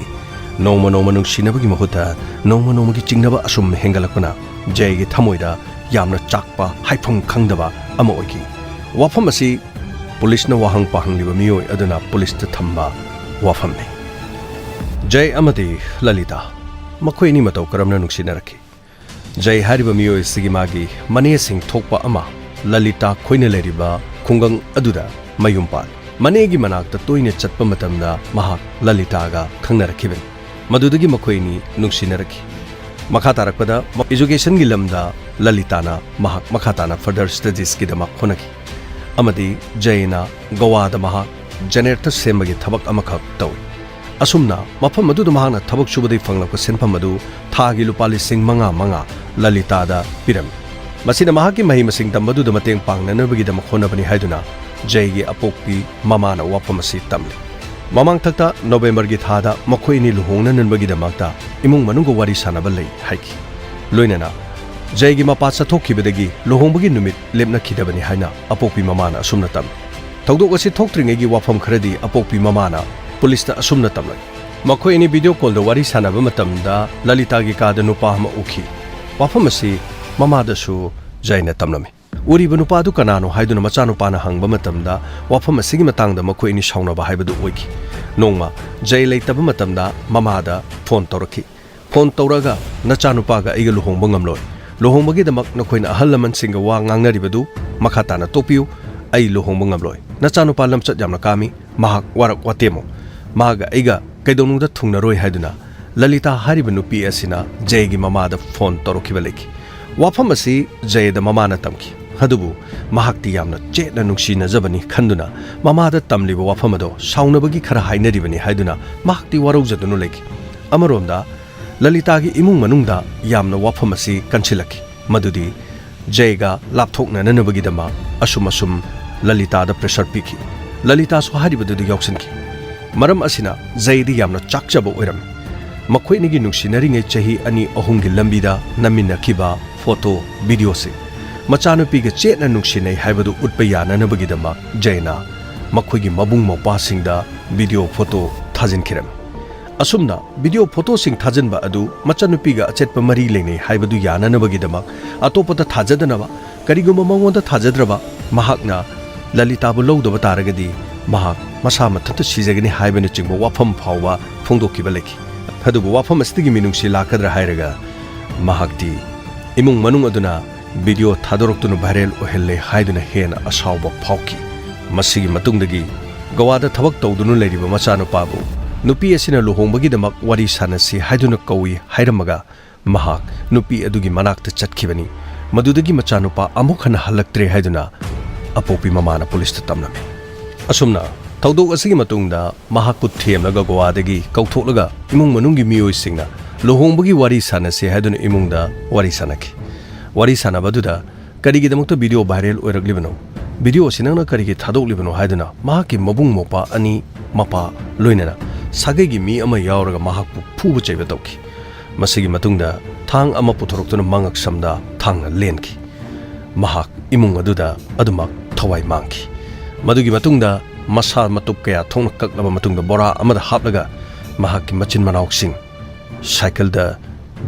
ꯅꯣꯡꯃ ꯅꯣꯡꯃ ꯅꯨꯡꯁꯤꯅꯕꯒꯤ ꯃꯍꯨꯠꯇ ꯅꯣꯡꯃ ꯅꯣꯡꯃꯒꯤ ꯆꯤꯡꯅꯕ ꯑꯁꯨꯝ ꯍꯦꯟꯒꯠꯂꯛꯄꯅ ꯖꯩꯒꯤ ꯊꯃꯣꯏꯗ ꯌꯥꯝꯅ ꯆꯥꯛꯄ, ꯍꯥꯏꯐꯝ ꯈꯪꯗꯕ ꯑꯃ ꯑꯣꯏꯈꯤ꯫ ꯋꯥꯐꯝ ꯑꯁꯤ ꯄꯨꯂꯤꯁꯅ ꯋꯥꯍꯪ ꯄꯥꯍꯪꯂꯤꯕ ꯃꯤꯑꯣꯏ ꯑꯗꯨꯅ ꯄꯨꯂꯤꯁꯇ ꯊꯝꯕ ꯋꯥꯐꯝꯅꯤ꯫ ꯖꯩ ꯑꯃꯗꯤ ꯂꯂꯤꯇꯥ, ꯃꯈꯣꯏ ꯑꯅꯤ ꯃꯇꯧ ꯀꯔꯝꯅ ꯅꯨꯡꯁꯤꯅꯔꯛꯈꯤ? ꯖꯩ ꯍꯥꯏꯔꯤꯕ ꯃꯤꯑꯣꯏ ꯑꯁꯤꯒꯤ ꯃꯥꯒꯤ ꯃꯅꯦꯁꯤꯡ ꯊꯣꯛꯄ ꯑꯃ ꯂꯂꯤꯇꯥ ꯈꯣꯏꯅ ꯂꯩꯔꯤꯕ ꯈꯨꯡꯒꯪ ꯑꯗꯨꯗ ꯃꯌꯨꯝ ꯄꯥꯜꯂꯤ꯫ ꯃꯅꯦꯒꯤ ꯃꯅꯥꯛꯇ ꯇꯣꯏꯅ ꯆꯠꯄ ꯃꯇꯝꯗ ꯃꯍꯥꯛ ꯂꯂꯤꯇꯥꯒ ꯈꯪꯅꯔꯛꯈꯤꯕꯅꯤ꯫ ꯃꯗꯨꯗꯒꯤ ꯃꯈꯣꯏ ꯑꯅꯤ ꯅꯨꯡꯁꯤꯅꯔꯛꯈꯤ꯫ ꯃꯈꯥ ꯇꯥꯔꯛꯄꯗ ꯏꯖꯨꯀꯦꯁꯟꯒꯤ ꯂꯝꯗ ꯂꯂꯤꯇꯥꯅ ꯃꯍꯥꯛ ꯃꯈꯥ ꯇꯥꯅ ꯐꯔꯗꯔ ꯁ꯭ꯇꯗꯤꯁꯀꯤꯗꯃꯛ ꯍꯣꯠꯅꯈꯤ ꯑꯃꯗꯤ ꯖꯩꯅ ꯒꯣꯋꯥꯗ ꯃꯍꯥꯛ ꯖꯦꯅꯦꯔꯦꯇꯔ ꯁꯦꯝꯕꯒꯤ ꯊꯕꯛ ꯑꯃꯈꯛ ꯇꯧꯏ꯫ ꯑꯁꯨꯝꯅ ꯃꯐꯝ ꯑꯗꯨꯗ ꯃꯍꯥꯛꯅ ꯊꯕꯛ ꯁꯨꯕꯗꯒꯤ ꯐꯪꯂꯛꯄ ꯁꯦꯟꯐꯝ ꯑꯗꯨ ꯊꯥꯒꯤ ꯂꯨꯄꯥ ꯂꯤꯁꯤꯡ ꯃꯉꯥ ꯃꯉꯥ ꯂꯂꯤꯇꯥꯗ ꯄꯤꯔꯝꯃꯤ꯫ ꯃꯁꯤꯅ ꯃꯍꯥꯛꯀꯤ ꯃꯍꯩ ꯃꯁꯤꯡ ꯇꯝꯕꯗꯨꯗ ꯃꯇꯦꯡ ꯄꯥꯡꯅꯅꯕꯒꯤꯗꯃꯛ ꯍꯣꯠꯅꯕꯅꯤ ꯍꯥꯏꯗꯨꯅ ꯖꯩꯒꯤ ꯑꯄꯣꯛꯄꯤ ꯃꯃꯥꯅ ꯋꯥꯐꯝ ꯑꯁꯤ ꯇꯝꯂꯤ꯫ ꯃꯃꯥꯡꯊꯛꯇ ꯅꯣꯕꯦꯝꯕꯔꯒꯤ ꯊꯥꯗ ꯃꯈꯣꯏ ꯑꯅꯤ ꯂꯨꯍꯣꯡꯅꯅꯕꯒꯤꯗꯃꯛꯇ ꯏꯃꯨꯡ ꯃꯅꯨꯡꯒ ꯋꯥꯔꯤ ꯁꯥꯟꯅꯕ ꯂꯩ ꯍꯥꯏꯈꯤ꯫ ꯂꯣꯏꯅꯅ ꯖꯩꯒꯤ ꯃꯄꯥ ꯆꯠꯊꯣꯛꯈꯤꯕꯗꯒꯤ ꯂꯨꯍꯣꯡꯕꯒꯤ ꯅꯨꯃꯤꯠ ꯂꯦꯞꯅꯈꯤꯗꯕꯅꯤ ꯍꯥꯏꯅ ꯑꯄꯣꯛꯄꯤ ꯃꯃꯥꯅ ꯑꯁꯨꯝꯅ ꯇꯝꯃꯤ꯫ ꯊꯧꯗꯣꯛ ꯑꯁꯤ ꯊꯣꯛꯇ꯭ꯔꯤꯉꯩꯒꯤ ꯋꯥꯐꯝ ꯈꯔꯗꯤ ꯑꯄꯣꯛꯄꯤ ꯃꯃꯥꯅ ꯄꯨꯂꯤꯁꯇ ꯑꯁꯨꯝꯅ ꯇꯝꯂꯝꯃꯤ꯫ ꯃꯈꯣꯏ ꯑꯅꯤ ꯚꯤꯗꯤꯑꯣ ꯀꯣꯜꯗ ꯋꯥꯔꯤ ꯁꯥꯟꯅꯕ ꯃꯇꯝꯗ ꯂꯂꯤꯇꯥꯒꯤ ꯀꯥꯗ ꯅꯨꯄꯥ ꯑꯃ ꯎꯈꯤ꯫ ꯋꯥꯐꯝ ꯑꯁꯤ ꯃꯃꯥꯗꯁꯨ ꯖꯩꯅ ꯇꯝꯂꯝꯃꯤ꯫ ꯎꯔꯤꯕ ꯅꯨꯄꯥ ꯑꯗꯨ ꯀꯅꯥꯅꯣ ꯍꯥꯏꯗꯨꯅ ꯃꯆꯥꯅꯨꯄꯥꯅ ꯍꯪꯕ ꯃꯇꯝꯗ ꯋꯥꯐꯝ ꯑꯁꯤꯒꯤ ꯃꯇꯥꯡꯗ ꯃꯈꯣꯏ ꯑꯅꯤ ꯁꯥꯎꯅꯕ ꯍꯥꯏꯕꯗꯨ ꯑꯣꯏꯈꯤ꯫ ꯅꯣꯡꯃ ꯖꯩ ꯂꯩꯇꯕ ꯃꯇꯝꯗ ꯃꯃꯥꯗ ꯐꯣꯟ ꯇꯧꯔꯛꯈꯤ꯫ ꯐꯣꯟ ꯇꯧꯔꯒ "ꯅꯆꯥꯅꯨꯄꯥꯒ ꯑꯩꯒ ꯂꯨꯍꯣꯡꯕ ꯉꯝꯂꯣꯏ꯫ ꯂꯨꯍꯣꯡꯕꯒꯤꯗꯃꯛ ꯅꯈꯣꯏꯅ ꯑꯍꯜ ꯂꯃꯟꯁꯤꯡꯒ ꯋꯥ ꯉꯥꯡꯅꯔꯤꯕꯗꯨ ꯃꯈꯥ ꯇꯥꯅ ꯇꯣꯛꯄꯤꯌꯨ꯫ ꯑꯩ ꯂꯨꯍꯣꯡꯕ ꯉꯝꯂꯣꯏ꯫ ꯅꯆꯥꯅꯨꯄꯥ ꯂꯝꯆꯠ ꯌꯥꯝꯅ ꯀꯥꯝꯃꯤ꯫ ꯃꯍꯥꯛ ꯋꯥꯔꯛ ꯋꯥꯇꯦꯝꯃꯨ꯫ ꯃꯍꯥꯛꯒ ꯑꯩꯒ ꯀꯩꯗꯧꯅꯨꯡꯗ ꯊꯨꯡꯅꯔꯣꯏ" ꯍꯥꯏꯗꯨꯅ ꯂꯂꯤꯇꯥ ꯍꯥꯏꯔꯤꯕ ꯅꯨꯄꯤ ꯑꯁꯤꯅ ꯖꯩꯒꯤ ꯃꯃꯥꯗ ꯐꯣꯟ ꯇꯧꯔꯛꯈꯤꯕ ꯂꯩꯈꯤ꯫ ꯋꯥꯐꯝ ꯑꯁꯤ ꯖꯩꯗ ꯃꯃꯥꯅ ꯇꯝꯈꯤ꯫ ꯑꯗꯨꯕꯨ ꯃꯍꯥꯛꯇꯤ ꯌꯥꯝꯅ ꯆꯦꯠꯅ ꯅꯨꯡꯁꯤꯅꯖꯕꯅꯤ ꯈꯟꯗꯨꯅ ꯃꯃꯥꯗ ꯇꯝꯂꯤꯕ ꯋꯥꯐꯝ ꯑꯗꯣ ꯁꯥꯎꯅꯕꯒꯤ ꯈꯔ ꯍꯥꯏꯅꯔꯤꯕꯅꯤ ꯍꯥꯏꯗꯨꯅ ꯃꯍꯥꯛꯇꯤ ꯋꯥꯔꯧꯖꯗꯨꯅ ꯂꯩꯈꯤ꯫ ꯑꯃꯔꯣꯝꯗ ꯂꯂꯤꯇꯥꯒꯤ ꯏꯃꯨꯡ ꯃꯅꯨꯡꯗ ꯌꯥꯝꯅ ꯋꯥꯐꯝ ꯑꯁꯤ ꯀꯟꯁꯤꯜꯂꯛꯈꯤ꯫ ꯃꯗꯨꯗꯤ ꯖꯩꯒ ꯂꯥꯞꯊꯣꯛꯅꯅꯕꯒꯤꯗꯃꯛ ꯑꯁꯨꯝ ꯑꯁꯨꯝ ꯂꯂꯤꯇꯥꯗ ꯄ꯭ꯔꯦꯁꯔ ꯄꯤꯈꯤ꯫ ꯂꯂꯤꯇꯥꯁꯨ ꯍꯥꯏꯔꯤꯕꯗꯨꯗ ꯌꯥꯎꯁꯤꯟꯈꯤ꯫ ꯃꯔꯝ ꯑꯁꯤꯅ ꯖꯩꯗꯤ ꯌꯥꯝꯅ ꯆꯥꯛꯆꯕ ꯑꯣꯏꯔꯝꯃꯤ꯫ ꯃꯈꯣꯏ ꯑꯅꯤꯒꯤ ꯅꯨꯡꯁꯤꯅꯔꯤꯉꯩ ꯆꯍꯤ ꯑꯅꯤ ꯑꯍꯨꯝꯒꯤ ꯂꯝꯕꯤꯗ ꯅꯝꯃꯤꯟꯅꯈꯤꯕ ꯐꯣꯇꯣ, ꯚꯤꯗꯤꯑꯣꯁꯤꯡ, ꯃꯆꯥꯅꯨꯄꯤꯒ ꯆꯦꯠꯅ ꯅꯨꯡꯁꯤꯅꯩ ꯍꯥꯏꯕꯗꯨ ꯎꯠꯄ ꯌꯥꯅꯅꯕꯒꯤꯗꯃꯛ ꯖꯩꯅ ꯃꯈꯣꯏꯒꯤ ꯃꯕꯨꯡ ꯃꯧꯄ꯭ꯋꯥꯁꯤꯡꯗ ꯚꯤꯗꯤꯑꯣ ꯐꯣꯇꯣ ꯊꯥꯖꯤꯟꯈꯤꯔꯝꯃꯤ꯫ ꯑꯁꯨꯝꯅ ꯚꯤꯗꯤꯑꯣ ꯐꯣꯇꯣꯁꯤꯡ ꯊꯥꯖꯤꯟꯕ ꯑꯗꯨ ꯃꯆꯥꯅꯨꯄꯤꯒ ꯑꯆꯦꯠꯄ ꯃꯔꯤ ꯂꯩꯅꯩ ꯍꯥꯏꯕꯗꯨ ꯌꯥꯅꯅꯕꯒꯤꯗꯃꯛ ꯑꯇꯣꯞꯄꯗ ꯊꯥꯖꯗꯅꯕ, ꯀꯔꯤꯒꯨꯝꯕ ꯃꯉꯣꯟꯗ ꯊꯥꯖꯗ꯭ꯔꯕ ꯃꯍꯥꯛꯅ ꯂꯂꯤꯇꯥꯕꯨ ꯂꯧꯗꯕ ꯇꯥꯔꯒꯗꯤ ꯃꯍꯥꯛ ꯃꯁꯥ ꯃꯊꯟꯇ ꯁꯤꯖꯒꯅꯤ ꯍꯥꯏꯕꯅꯆꯤꯡꯕ ꯋꯥꯐꯝ ꯐꯥꯎꯕ ꯐꯣꯡꯗꯣꯛꯈꯤꯕ ꯂꯩꯈꯤ꯫ ꯑꯗꯨꯕꯨ ꯋꯥꯐꯝ ꯑꯁꯤꯗꯒꯤ ꯃꯤꯅꯨꯡꯁꯤ ꯂꯥꯛꯀꯗ꯭ꯔꯥ ꯍꯥꯏꯔꯒ ꯃꯍꯥꯛꯇꯤ ꯏꯃꯨꯡ ꯃꯅꯨꯡ ꯑꯗꯨꯅ ꯚꯤꯗꯤꯑꯣ ꯊꯥꯗꯣꯔꯛꯇꯨꯅ ꯚꯥꯏꯔꯦꯜ ꯑꯣꯏꯍꯜꯂꯦ ꯍꯥꯏꯗꯨꯅ ꯍꯦꯟꯅ ꯑꯁꯥꯎꯕ ꯐꯥꯎꯈꯤ꯫ ꯃꯁꯤꯒꯤ ꯃꯇꯨꯡꯗꯒꯤ ꯒꯋꯥꯗ ꯊꯕꯛ ꯇꯧꯗꯨꯅ ꯂꯩꯔꯤꯕ ꯃꯆꯥꯅꯨꯄꯥꯕꯨ ꯅꯨꯄꯤ ꯑꯁꯤꯅ ꯂꯨꯍꯣꯡꯕꯒꯤꯗꯃꯛ ꯋꯥꯔꯤ ꯁꯥꯟꯅꯁꯤ ꯍꯥꯏꯗꯨꯅ ꯀꯧꯏ ꯍꯥꯏꯔꯝꯃꯒ ꯃꯍꯥꯛ ꯅꯨꯄꯤ ꯑꯗꯨꯒꯤ ꯃꯅꯥꯛꯇ ꯆꯠꯈꯤꯕꯅꯤ꯫ ꯃꯗꯨꯗꯒꯤ ꯃꯆꯥꯅꯨꯄꯥ ꯑꯃꯨꯛ ꯍꯟꯅ ꯍꯜꯂꯛꯇ꯭ꯔꯦ ꯍꯥꯏꯗꯨꯅ ꯑꯄꯣꯛꯄꯤ ꯃꯃꯥꯅ ꯄꯨꯂꯤꯁꯇ ꯇꯝꯂꯝꯃꯤ꯫ ꯑꯁꯨꯝꯅ ꯊꯧꯗꯣꯛ ꯑꯁꯤꯒꯤ ꯃꯇꯨꯡꯗ ꯃꯍꯥꯛꯄꯨ ꯊꯦꯝꯂꯒ ꯒꯣꯋꯥꯗꯒꯤ ꯀꯧꯊꯣꯛꯂꯒ ꯏꯃꯨꯡ ꯃꯅꯨꯡꯒꯤ ꯃꯤꯑꯣꯏꯁꯤꯡꯅ ꯂꯨꯍꯣꯡꯕꯒꯤ ꯋꯥꯔꯤ ꯁꯥꯟꯅꯁꯤ ꯍꯥꯏꯗꯨꯅ ꯏꯃꯨꯡꯗ ꯋꯥꯔꯤ ꯁꯥꯟꯅꯈꯤ꯫ ꯋꯥꯔꯤ ꯁꯥꯟꯅꯕ ꯑꯗꯨꯗ ꯀꯔꯤꯒꯤꯗꯃꯛꯇ ꯚꯤꯗꯤꯑꯣ ꯚꯥꯏꯔꯦꯜ ꯑꯣꯏꯔꯛꯂꯤꯕꯅꯣ, ꯚꯤꯗꯤꯑꯣ ꯑꯁꯤ ꯅꯪꯅ ꯀꯔꯤꯒꯤ ꯊꯥꯗꯣꯛꯂꯤꯕꯅꯣ ꯍꯥꯏꯗꯨꯅ ꯃꯍꯥꯛꯀꯤ ꯃꯕꯨꯡ ꯃꯧꯄ꯭ꯋꯥ ꯑꯅꯤ, ꯃꯄꯥ ꯂꯣꯏꯅꯅ ꯁꯥꯒꯩꯒꯤ ꯃꯤ ꯑꯃ ꯌꯥꯎꯔꯒ ꯃꯍꯥꯛꯄꯨ ꯐꯨꯕ ꯆꯩꯕ ꯇꯧꯈꯤ꯫ ꯃꯁꯤꯒꯤ ꯃꯇꯨꯡꯗ ꯊꯥꯡ ꯑꯃ ꯄꯨꯊꯣꯔꯛꯇꯨꯅ ꯃꯉꯛ ꯁꯝꯗ ꯊꯥꯡꯅ ꯂꯦꯟꯈꯤ꯫ ꯃꯍꯥꯛ ꯏꯃꯨꯡ ꯑꯗꯨꯗ ꯑꯗꯨꯃꯛ ꯊꯋꯥꯏ ꯃꯥꯡꯈꯤ꯫ ꯃꯗꯨꯒꯤ ꯃꯇꯨꯡꯗ ꯃꯁꯥ ꯃꯇꯨꯞ ꯀꯌꯥ ꯊꯣꯛꯅ ꯀꯛꯂꯕ ꯃꯇꯨꯡꯗ ꯕꯣꯔꯥ ꯑꯃꯗ ꯍꯥꯞꯂꯒ ꯃꯍꯥꯛꯀꯤ ꯃꯆꯤꯟ ꯃꯅꯥꯎꯁꯤꯡ ꯁꯥꯏꯀꯜꯗ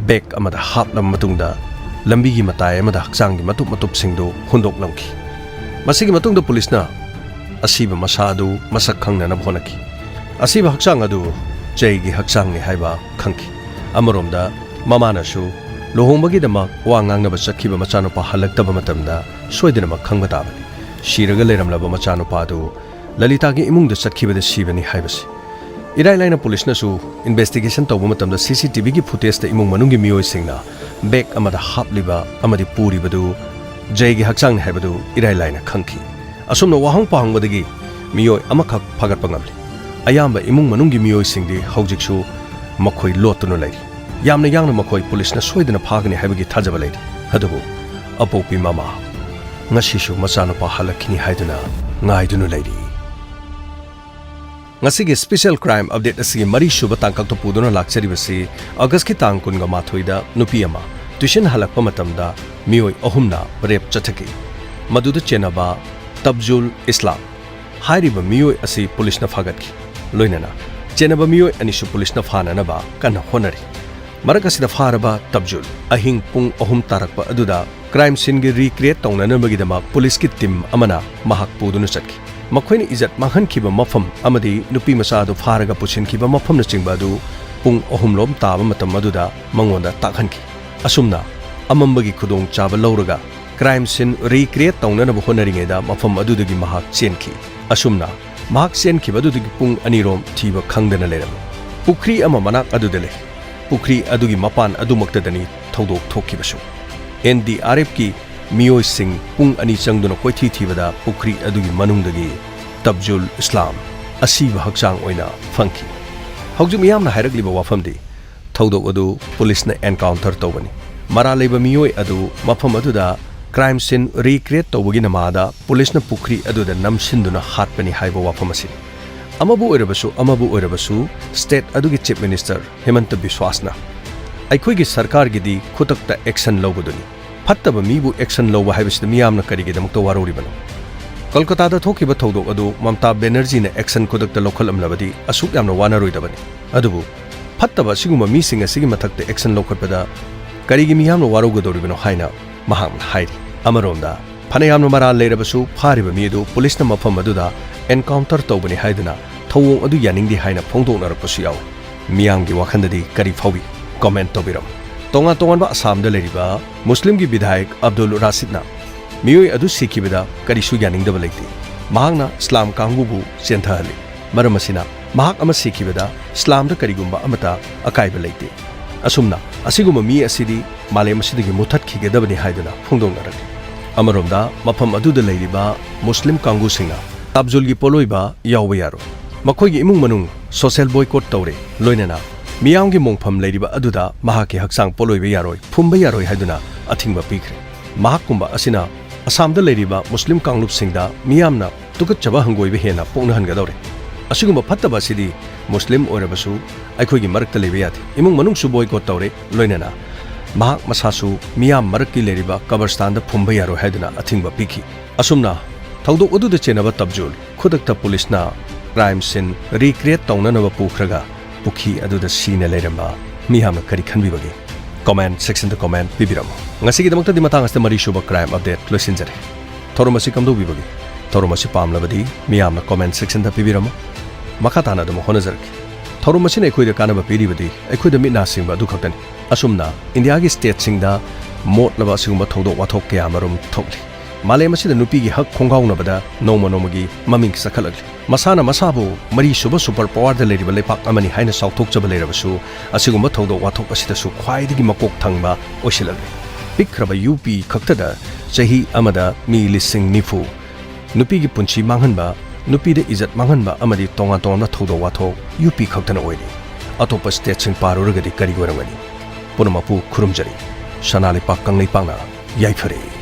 ꯕꯦꯒ ꯑꯃꯗ ꯍꯥꯞꯂꯕ ꯃꯇꯨꯡꯗ ꯂꯝꯕꯤꯒꯤ ꯃꯇꯥꯏ ꯑꯃꯗ ꯍꯛꯆꯥꯡꯒꯤ ꯃꯇꯨꯞ ꯃꯇꯨꯞꯁꯤꯡꯗꯨ ꯍꯨꯟꯗꯣꯛꯂꯝꯈꯤ꯫ ꯃꯁꯤꯒꯤ ꯃꯇꯨꯡꯗ ꯄꯨꯂꯤꯁꯅ ꯑꯁꯤꯕ ꯃꯁꯥ ꯑꯗꯨ ꯃꯁꯛ ꯈꯪꯅꯅꯕ ꯍꯣꯠꯅꯈꯤ꯫ ꯑꯁꯤꯕ ꯍꯛꯆꯥꯡ ꯑꯗꯨ ꯖꯩꯒꯤ ꯍꯛꯆꯥꯡꯅꯤ ꯍꯥꯏꯕ ꯈꯪꯈꯤ꯫ ꯑꯃꯔꯣꯝꯗ ꯃꯃꯥꯅꯁꯨ ꯂꯨꯍꯣꯡꯕꯒꯤꯗꯃꯛ ꯋꯥ ꯉꯥꯡꯅꯕ ꯆꯠꯈꯤꯕ ꯃꯆꯥꯅꯨꯄꯥ ꯍꯜꯂꯛꯇꯕ ꯃꯇꯝꯗ ꯁꯣꯏꯗꯅꯃꯛ ꯈꯪꯕ ꯇꯥꯕꯅꯤ꯫ ꯁꯤꯔꯒ ꯂꯩꯔꯝꯂꯕ ꯃꯆꯥꯅꯨꯄꯥ ꯑꯗꯨ ꯂꯂꯤꯇꯥꯒꯤ ꯏꯃꯨꯡꯗ ꯆꯠꯈꯤꯕꯗ ꯁꯤꯕꯅꯤ ꯍꯥꯏꯕꯁꯤ꯫ ꯏꯔꯥꯏ ꯂꯥꯏꯅ ꯄꯨꯂꯤꯁꯅꯁꯨ ꯏꯟꯚꯦꯁꯇꯤꯒꯦꯁꯟ ꯇꯧꯕ ꯃꯇꯝꯗ ꯁꯤ ꯁꯤ ꯇꯤ ꯚꯤꯒꯤ ꯐꯨꯇꯦꯖꯇ ꯏꯃꯨꯡ ꯃꯅꯨꯡꯒꯤ ꯃꯤꯑꯣꯏꯁꯤꯡꯅ ꯕꯦꯒ ꯑꯃꯗ ꯍꯥꯞꯂꯤꯕ ꯑꯃꯗꯤ ꯄꯨꯔꯤꯕꯗꯨ ꯖꯩꯒꯤ ꯍꯛꯆꯥꯡꯅꯤ ꯍꯥꯏꯕꯗꯨ ꯏꯔꯥꯏ ꯂꯥꯏꯅ ꯈꯪꯈꯤ꯫ ꯑꯁꯨꯝꯅ ꯋꯥꯍꯪ ꯄꯥꯎꯍꯪꯕꯗꯒꯤ ꯃꯤꯑꯣꯏ ꯑꯃꯈꯛ ꯐꯥꯒꯠꯄ ꯉꯝꯂꯤ꯫ ꯑꯌꯥꯝꯕ ꯏꯃꯨꯡ ꯃꯅꯨꯡꯒꯤ ꯃꯤꯑꯣꯏꯁꯤꯡꯗꯤ ꯍꯧꯖꯤꯛꯁꯨ ꯃꯈꯣꯏ ꯂꯣꯠꯇꯨꯅ ꯂꯩꯔꯤ꯫ ꯌꯥꯝꯅ ꯌꯥꯡꯅ ꯃꯈꯣꯏ ꯄꯨꯂꯤꯁꯅ ꯁꯣꯏꯗꯅ ꯐꯥꯒꯅꯤ ꯍꯥꯏꯕꯒꯤ ꯊꯥꯖꯕ ꯂꯩꯔꯤ꯫ ꯑꯗꯨꯕꯨ ꯑꯄꯣꯛꯄꯤ ꯃꯃꯥ ꯉꯁꯤꯁꯨ ꯃꯆꯥꯅꯨꯄꯥ ꯍꯜꯂꯛꯈꯤꯅꯤ ꯍꯥꯏꯗꯨꯅ ꯉꯥꯏꯗꯨꯅ ꯂꯩꯔꯤ꯫ ꯉꯁꯤꯒꯤ ꯁ꯭ꯄꯦꯁꯤꯌꯦꯜ ꯀ꯭ꯔꯥꯏꯝ ꯑꯞꯗꯦꯠ ꯑꯁꯤꯒꯤ ꯃꯔꯤꯁꯨꯕ ꯇꯥꯡꯀꯛꯇ ꯄꯨꯗꯨꯅ ꯂꯥꯛꯆꯔꯤꯕꯁꯤ ꯑꯣꯒꯁꯀꯤ ꯇꯥꯡ ꯀꯨꯟꯒ ꯃꯥꯊꯣꯏꯗ ꯅꯨꯄꯤ ꯑꯃ ꯇ꯭ꯌꯨꯁꯟ ꯍꯜꯂꯛꯄ ꯃꯇꯝꯗ ꯃꯤꯑꯣꯏ ꯑꯍꯨꯝꯅ ꯔꯦꯞ ꯆꯠꯊꯈꯤ꯫ ꯃꯗꯨꯗ ꯆꯦꯟꯅꯕ ꯇꯕꯖꯨꯜ ꯏꯁꯂꯥꯝ ꯍꯥꯏꯔꯤꯕ ꯃꯤꯑꯣꯏ ꯑꯁꯤ ꯄꯨꯂꯤꯁꯅ ꯐꯥꯒꯠꯈꯤ꯫ ꯂꯣꯏꯅꯅ ꯆꯦꯟꯅꯕ ꯃꯤꯑꯣꯏ ꯑꯅꯤꯁꯨ ꯄꯨꯂꯤꯁꯅ ꯐꯥꯅꯅꯕ ꯀꯟꯅ ꯍꯣꯠꯅꯔꯤ꯫ ꯃꯔꯛ ꯑꯁꯤꯗ ꯐꯥꯔꯕ ꯇꯕꯖꯨꯜ ꯑꯍꯤꯡ ꯄꯨꯡ ꯑꯍꯨꯝ ꯇꯥꯔꯛꯄ ꯑꯗꯨꯗ ꯀ꯭ꯔꯥꯏꯝ ꯁꯤꯟꯒꯤ ꯔꯤꯀ꯭ꯔꯤꯌꯦꯠ ꯇꯧꯅꯅꯕꯒꯤꯗꯃꯛ ꯄꯨꯂꯤꯁꯀꯤ ꯇꯤꯝ ꯑꯃꯅ ꯃꯍꯥꯛ ꯄꯨꯗꯨꯅ ꯆꯠꯈꯤ꯫ ꯃꯈꯣꯏꯅ ꯏꯖꯠ ꯃꯥꯡꯍꯟꯈꯤꯕ ꯃꯐꯝ ꯑꯃꯗꯤ ꯅꯨꯄꯤ ꯃꯆꯥ ꯑꯗꯨ ꯐꯥꯔꯒ ꯄꯨꯁꯤꯟꯈꯤꯕ ꯃꯐꯝꯅꯆꯤꯡꯕ ꯑꯗꯨ ꯄꯨꯡ ꯑꯍꯨꯝꯂꯣꯝ ꯇꯥꯕ ꯃꯇꯝ ꯑꯗꯨꯗ ꯃꯉꯣꯟꯗ ꯇꯥꯛꯍꯟꯈꯤ꯫ ꯑꯁꯨꯝꯅ ꯑꯃꯝꯕꯒꯤ ꯈꯨꯗꯣꯡꯆꯥꯕ ꯂꯧꯔꯒ ꯀ꯭ꯔꯥꯏꯝ ꯁꯤꯟ ꯔꯤꯀ꯭ꯔꯤꯌꯦꯠ ꯇꯧꯅꯅꯕ ꯍꯣꯠꯅꯔꯤꯉꯩꯗ ꯃꯐꯝ ꯑꯗꯨꯗꯒꯤ ꯃꯍꯥꯛ ꯆꯦꯟꯈꯤ꯫ ꯑꯁꯨꯝꯅ ꯃꯍꯥꯛ ꯆꯦꯟꯈꯤꯕ ꯑꯗꯨꯗꯒꯤ ꯄꯨꯡ ꯑꯅꯤꯔꯣꯝ ꯊꯤꯕ ꯈꯪꯗꯅ ꯂꯩꯔꯝꯃꯤ꯫ ꯄꯨꯈ꯭ꯔꯤ ꯑꯃ ꯃꯅꯥꯛ ꯑꯗꯨꯗ ꯂꯩ꯫ ꯄꯨꯈ꯭ꯔꯤ ꯑꯗꯨꯒꯤ ꯃꯄꯥꯟ ꯑꯗꯨꯃꯛꯇꯗꯅꯤ ꯊꯧꯗꯣꯛ ꯊꯣꯛꯈꯤꯕꯁꯨ꯫ ꯑꯦꯟ ꯗꯤ ꯑꯥꯔ ꯑꯦꯐꯀꯤ ꯃꯤꯑꯣꯏꯁꯤꯡ ꯄꯨꯡ ꯑꯅꯤ ꯆꯪꯗꯨꯅ ꯀꯣꯏꯊꯤ ꯊꯤꯕꯗ ꯄꯨꯈ꯭ꯔꯤ ꯑꯗꯨꯒꯤ ꯃꯅꯨꯡꯗꯒꯤ ꯇꯕꯖꯨꯜ ꯏꯁꯂꯥꯝ ꯑꯁꯤꯕ ꯍꯛꯆꯥꯡ ꯑꯣꯏꯅ ꯐꯪꯈꯤ꯫ ꯍꯧꯖꯤꯛ ꯃꯤꯌꯥꯝꯅ ꯍꯥꯏꯔꯛꯂꯤꯕ ꯋꯥꯐꯝꯗꯤ ꯊꯧꯗꯣꯛ ꯑꯗꯨ ꯄꯨꯂꯤꯁꯅ encounter ꯇꯧꯕꯅꯤ꯫ ꯃꯔꯥꯜ ꯂꯩꯕ ꯃꯤꯑꯣꯏ ꯑꯗꯨ ꯃꯐꯝ ꯑꯗꯨꯗ crime scene recreate ꯇꯧꯕꯒꯤ ꯅꯃꯥꯗ ꯄꯨꯂꯤꯁꯅ ꯄꯨꯈ꯭ꯔꯤ ꯑꯗꯨꯗ ꯅꯝꯁꯤꯟꯗꯨꯅ ꯍꯥꯠꯄꯅꯤ ꯍꯥꯏꯕ ꯋꯥꯐꯝ ꯑꯁꯤꯅꯤ꯫ ꯑꯃꯕꯨ ꯑꯣꯏꯔꯕꯁꯨ, ꯑꯃꯕꯨ ꯑꯣꯏꯔꯕꯁꯨ, state ꯑꯗꯨꯒꯤ Chief Minister ꯍꯤꯃꯟꯇ ꯕꯤꯁ꯭ꯋꯥꯁꯅ ꯑꯩꯈꯣꯏꯒꯤ ꯁꯔꯀꯥꯔꯒꯤꯗꯤ ꯈꯨꯗꯛꯇ action ꯂꯧꯕꯗꯨꯅꯤ꯫ ꯐꯠꯇꯕ ꯃꯤꯕꯨ action ꯂꯧꯕ ꯍꯥꯏꯕꯁꯤꯗ ꯃꯤꯌꯥꯝꯅ ꯀꯔꯤꯒꯤꯗꯃꯛꯇ ꯋꯥꯔꯧꯔꯤꯕꯅꯣ? ꯀꯜꯀꯇꯥꯗ ꯊꯣꯛꯈꯤꯕ ꯊꯧꯗꯣꯛ ꯑꯗꯨ ꯃꯝꯇꯥ ꯕꯦꯅꯔꯖꯤꯅ action ꯈꯨꯗꯛꯇ ꯂꯧꯈꯠꯂꯝꯂꯕꯗꯤ ꯑꯁꯨꯛ ꯌꯥꯝꯅ ꯋꯥꯅꯔꯣꯏꯗꯕꯅꯤ꯫ ꯑꯗꯨꯕꯨ ꯐꯠꯇꯕ ꯑꯁꯤꯒꯨꯝꯕ ꯃꯤꯁꯤꯡ ꯑꯁꯤꯒꯤ ꯃꯊꯛꯇ action ꯂꯧꯈꯠꯄꯗ ꯀꯔꯤꯒꯤ ꯃꯤꯌꯥꯝꯅ ꯋꯥꯔꯧꯒꯗꯧꯔꯤꯕꯅꯣ ꯍꯥꯏꯅ ꯃꯍꯥꯛꯅ ꯍꯥꯏꯔꯤ꯫ ꯑꯃꯔꯣꯝꯗ, ꯐꯅꯌꯥꯝꯅ ꯃꯔꯥꯜ ꯂꯩꯔꯕꯁꯨ ꯐꯥꯔꯤꯕ ꯃꯤ ꯑꯗꯨ ꯄꯨꯂꯤꯁꯅ ꯃꯐꯝ ꯑꯗꯨꯗ encounter ꯇꯧꯕꯅꯤ ꯍꯥꯏꯗꯨꯅ ꯊꯧꯑꯣꯡ ꯑꯗꯨ ꯌꯥꯅꯤꯡꯗꯦ ꯍꯥꯏꯅ ꯐꯣꯡꯗꯣꯛꯅꯔꯛꯄꯁꯨ ꯌꯥꯎꯏ꯫ ꯃꯤꯌꯥꯝꯒꯤ ꯋꯥꯈꯜꯗꯗꯤ ꯀꯔꯤ ꯐꯥꯎꯏ? Comment ꯇꯧꯕꯤꯔꯝꯃꯨ꯫ ꯇꯣꯉꯥꯟ ꯇꯣꯉꯥꯟꯕ ꯑꯁꯥꯝꯗ ꯂꯩꯔꯤꯕ ꯃꯨꯁꯂꯤꯝꯒꯤ ꯕꯤꯙꯥꯌꯛ ꯑꯕꯗꯨꯜ ꯔꯥꯁꯤꯗꯅ ꯃꯤꯑꯣꯏ ꯑꯗꯨ ꯁꯤꯈꯤꯕꯗ ꯀꯔꯤꯁꯨ ꯌꯥꯅꯤꯡꯗꯕ ꯂꯩꯇꯦ꯫ ꯃꯍꯥꯛꯅ ꯏꯁꯂꯥꯝ ꯀꯥꯡꯕꯨꯕꯨ ꯆꯦꯟꯊꯍꯜꯂꯤ꯫ ꯃꯔꯝ ꯑꯁꯤꯅ ꯃꯍꯥꯛ ꯑꯃ ꯁꯤꯈꯤꯕꯗ ꯏꯁꯂꯥꯝꯗ ꯀꯔꯤꯒꯨꯝꯕ ꯑꯃꯠꯇ ꯑꯀꯥꯏꯕ ꯂꯩꯇꯦ꯫ ꯑꯁꯨꯝꯅ ꯑꯁꯤꯒꯨꯝꯕ ꯃꯤ ꯑꯁꯤꯗꯤ ꯃꯥꯂꯦꯝ ꯑꯁꯤꯗꯒꯤ ꯃꯨꯊꯠꯈꯤꯒꯗꯕꯅꯤ ꯍꯥꯏꯗꯨꯅ ꯐꯣꯡꯗꯣꯛꯅꯔꯛꯂꯤ꯫ ꯑꯃꯔꯣꯝꯗ, ꯃꯐꯝ ꯑꯗꯨꯗ ꯂꯩꯔꯤꯕ ꯃꯨꯁꯂꯤꯝ ꯀꯥꯡꯕꯨꯁꯤꯡꯅ ꯇꯥꯕꯖꯨꯜꯒꯤ ꯄꯣꯠꯂꯣꯏꯕ ꯌꯥꯎꯕ ꯌꯥꯔꯣꯏ, ꯃꯈꯣꯏꯒꯤ ꯏꯃꯨꯡ ꯃꯅꯨꯡ social boycott ꯇꯧꯔꯦ, ꯂꯣꯏꯅꯅ ꯃꯤꯌꯥꯝꯒꯤ ꯃꯣꯡꯐꯝ ꯂꯩꯔꯤꯕ ꯑꯗꯨꯗ ꯃꯍꯥꯛꯀꯤ ꯍꯛꯆꯥꯡ ꯄꯣꯠꯂꯣꯏꯕ ꯌꯥꯔꯣꯏ, ꯐꯨꯝꯕ ꯌꯥꯔꯣꯏ ꯍꯥꯏꯗꯨꯅ ꯑꯊꯤꯡꯕ ꯄꯤꯈ꯭ꯔꯦ꯫ ꯃꯍꯥꯛꯀꯨꯝꯕ ꯑꯁꯤꯅ ꯑꯁꯥꯝꯗ ꯂꯩꯔꯤꯕ ꯃꯨꯁꯂꯤꯝ ꯀꯥꯡꯂꯨꯞꯁꯤꯡꯗ ꯃꯤꯌꯥꯝꯅ ꯇꯨꯀꯠꯆꯕ ꯍꯪꯒꯣꯏꯕ ꯍꯦꯟꯅ ꯄꯣꯛꯅꯍꯟꯒꯗꯧꯔꯦ꯫ ꯑꯁꯤꯒꯨꯝꯕ ꯐꯠꯇꯕ ꯑꯁꯤꯗꯤ ꯃꯨꯁꯂꯤꯝ ꯑꯣꯏꯔꯕꯁꯨ ꯑꯩꯈꯣꯏꯒꯤ ꯃꯔꯛꯇ ꯂꯩꯕ ꯌꯥꯗꯦ꯫ ꯏꯃꯨꯡ ꯃꯅꯨꯡꯁꯨ boycott ꯇꯧꯔꯦ, ꯂꯣꯏꯅꯅ ꯃꯍꯥꯛ ꯃꯁꯥꯁꯨ ꯃꯤꯌꯥꯝ ꯃꯔꯛꯀꯤ ꯂꯩꯔꯤꯕ ꯀꯕꯔꯁꯇꯥꯟꯗ ꯐꯨꯝꯕ ꯌꯥꯔꯣꯏ ꯍꯥꯏꯗꯨꯅ ꯑꯊꯤꯡꯕ ꯄꯤꯈꯤ꯫ ꯑꯁꯨꯝꯅ ꯊꯧꯗꯣꯛ ꯑꯗꯨꯗ ꯆꯦꯟꯅꯕ ꯇꯕꯖꯨꯜ ꯈꯨꯗꯛꯇ ꯄꯨꯂꯤꯁꯅ crime scene recreate ꯇꯧꯅꯅꯕ ꯄꯨꯈ꯭ꯔꯒ ꯄꯨꯈ꯭ꯔꯤ ꯑꯗꯨꯗ ꯁꯤꯅ ꯂꯩꯔꯝꯕ ꯃꯤꯌꯥꯝꯅ ꯀꯔꯤ ꯈꯟꯕꯤꯕꯒꯦ? Comment section ꯗ comment ꯄꯤꯕꯤꯔꯝꯃꯨ꯫ ꯉꯁꯤꯒꯤꯗꯃꯛꯇꯗꯤ ꯃꯇꯥꯡ ꯑꯁꯤꯗ ꯃꯔꯤꯁꯨꯕ crime update ꯂꯣꯏꯁꯤꯟꯖꯔꯦ꯫ ꯊꯧꯔꯝ ꯑꯁꯤ ꯀꯝꯗꯧꯕꯤꯕꯒꯦ? ꯊꯧꯔꯝ ꯑꯁꯤ ꯄꯥꯝꯂꯕꯗꯤ ꯃꯤꯌꯥꯝꯅ comment section ꯗ ꯄꯤꯕꯤꯔꯝꯃꯨ꯫ ꯃꯈꯥ ꯇꯥꯅ ꯑꯗꯨꯝ ꯍꯣꯠꯅꯖꯔꯛꯀꯦ꯫ ꯊꯧꯔꯝ ꯑꯁꯤꯅ ꯑꯩꯈꯣꯏꯗ ꯀꯥꯟꯅꯕ ꯄꯤꯔꯤꯕꯗꯤ ꯑꯩꯈꯣꯏꯗ ꯃꯤꯠ ꯅꯥ ꯁꯤꯡꯕ ꯑꯗꯨ ꯈꯛꯇꯅꯤ꯫ ꯑꯁꯨꯝꯅ ꯏꯟꯗꯤꯌꯥꯒꯤ state ꯁꯤꯡꯗ ꯃꯣꯠꯂꯕ ꯑꯁꯤꯒꯨꯝꯕ ꯊꯧꯗꯣꯛ ꯋꯥꯊꯣꯛ ꯀꯌꯥ ꯑꯃꯔꯣꯝ ꯊꯣꯛꯂꯤ꯫ ꯃꯥꯂꯦꯝ ꯑꯁꯤꯗ ꯅꯨꯄꯤꯒꯤ ꯍꯛ ꯈꯣꯡꯒꯥꯎꯅꯕꯗ ꯅꯣꯡꯃ ꯅꯣꯡꯃꯒꯤ ꯃꯃꯤꯡ ꯆꯈꯠꯂꯛꯂꯤ꯫ ꯃꯁꯥꯅ ꯃꯁꯥꯕꯨ ꯃꯔꯤꯁꯨꯕ super power ꯗ ꯂꯩꯔꯤꯕ ꯂꯩꯄꯥꯛ ꯑꯃꯅꯤ ꯍꯥꯏꯅ ꯆꯥꯎꯊꯣꯛꯆꯕ ꯂꯩꯔꯕꯁꯨ, ꯑꯁꯤꯒꯨꯝꯕ ꯊꯧꯗꯣꯛ ꯋꯥꯊꯣꯛ ꯑꯁꯤꯗꯁꯨ ꯈ꯭ꯋꯥꯏꯗꯒꯤ ꯃꯀꯣꯛ ꯊꯪꯕ ꯑꯣꯏꯁꯤꯜꯂꯛꯂꯤ꯫ ꯄꯤꯛꯈ꯭ꯔꯕ ꯌꯨ ꯄꯤ ꯈꯛꯇꯗ ꯆꯍꯤ ꯑꯃꯗ ꯃꯤ ꯂꯤꯁꯤꯡ ꯅꯤꯐꯨ ꯅꯨꯄꯤꯒꯤ ꯄꯨꯟꯁꯤ ꯃꯥꯡꯍꯟꯕ ꯅꯨꯄꯤꯗ ꯏꯖꯠ ꯃꯥꯡꯍꯟꯕ ꯑꯃꯗꯤ ꯇꯣꯉꯥꯟ ꯇꯣꯉꯥꯟꯕ ꯊꯧꯗꯣꯛ ꯋꯥꯊꯣꯛ ꯌꯨ ꯄꯤ ꯈꯛꯇꯅ ꯑꯣꯏꯔꯤ꯫ ꯑꯇꯣꯞꯄ ꯁ꯭ꯇꯦꯠꯁꯤꯡ ꯄꯥꯔꯨꯔꯒꯗꯤ ꯀꯔꯤ ꯑꯣꯏꯔꯝꯒꯅꯤ? ꯄꯨꯝꯅꯃꯛꯄꯨ ꯈꯨꯔꯨꯝꯖꯔꯤ꯫ ꯁꯅꯥ ꯂꯩꯄꯥꯛ ꯀꯪꯂꯩꯄꯥꯛꯅ ꯌꯥꯏꯐꯔꯦ꯫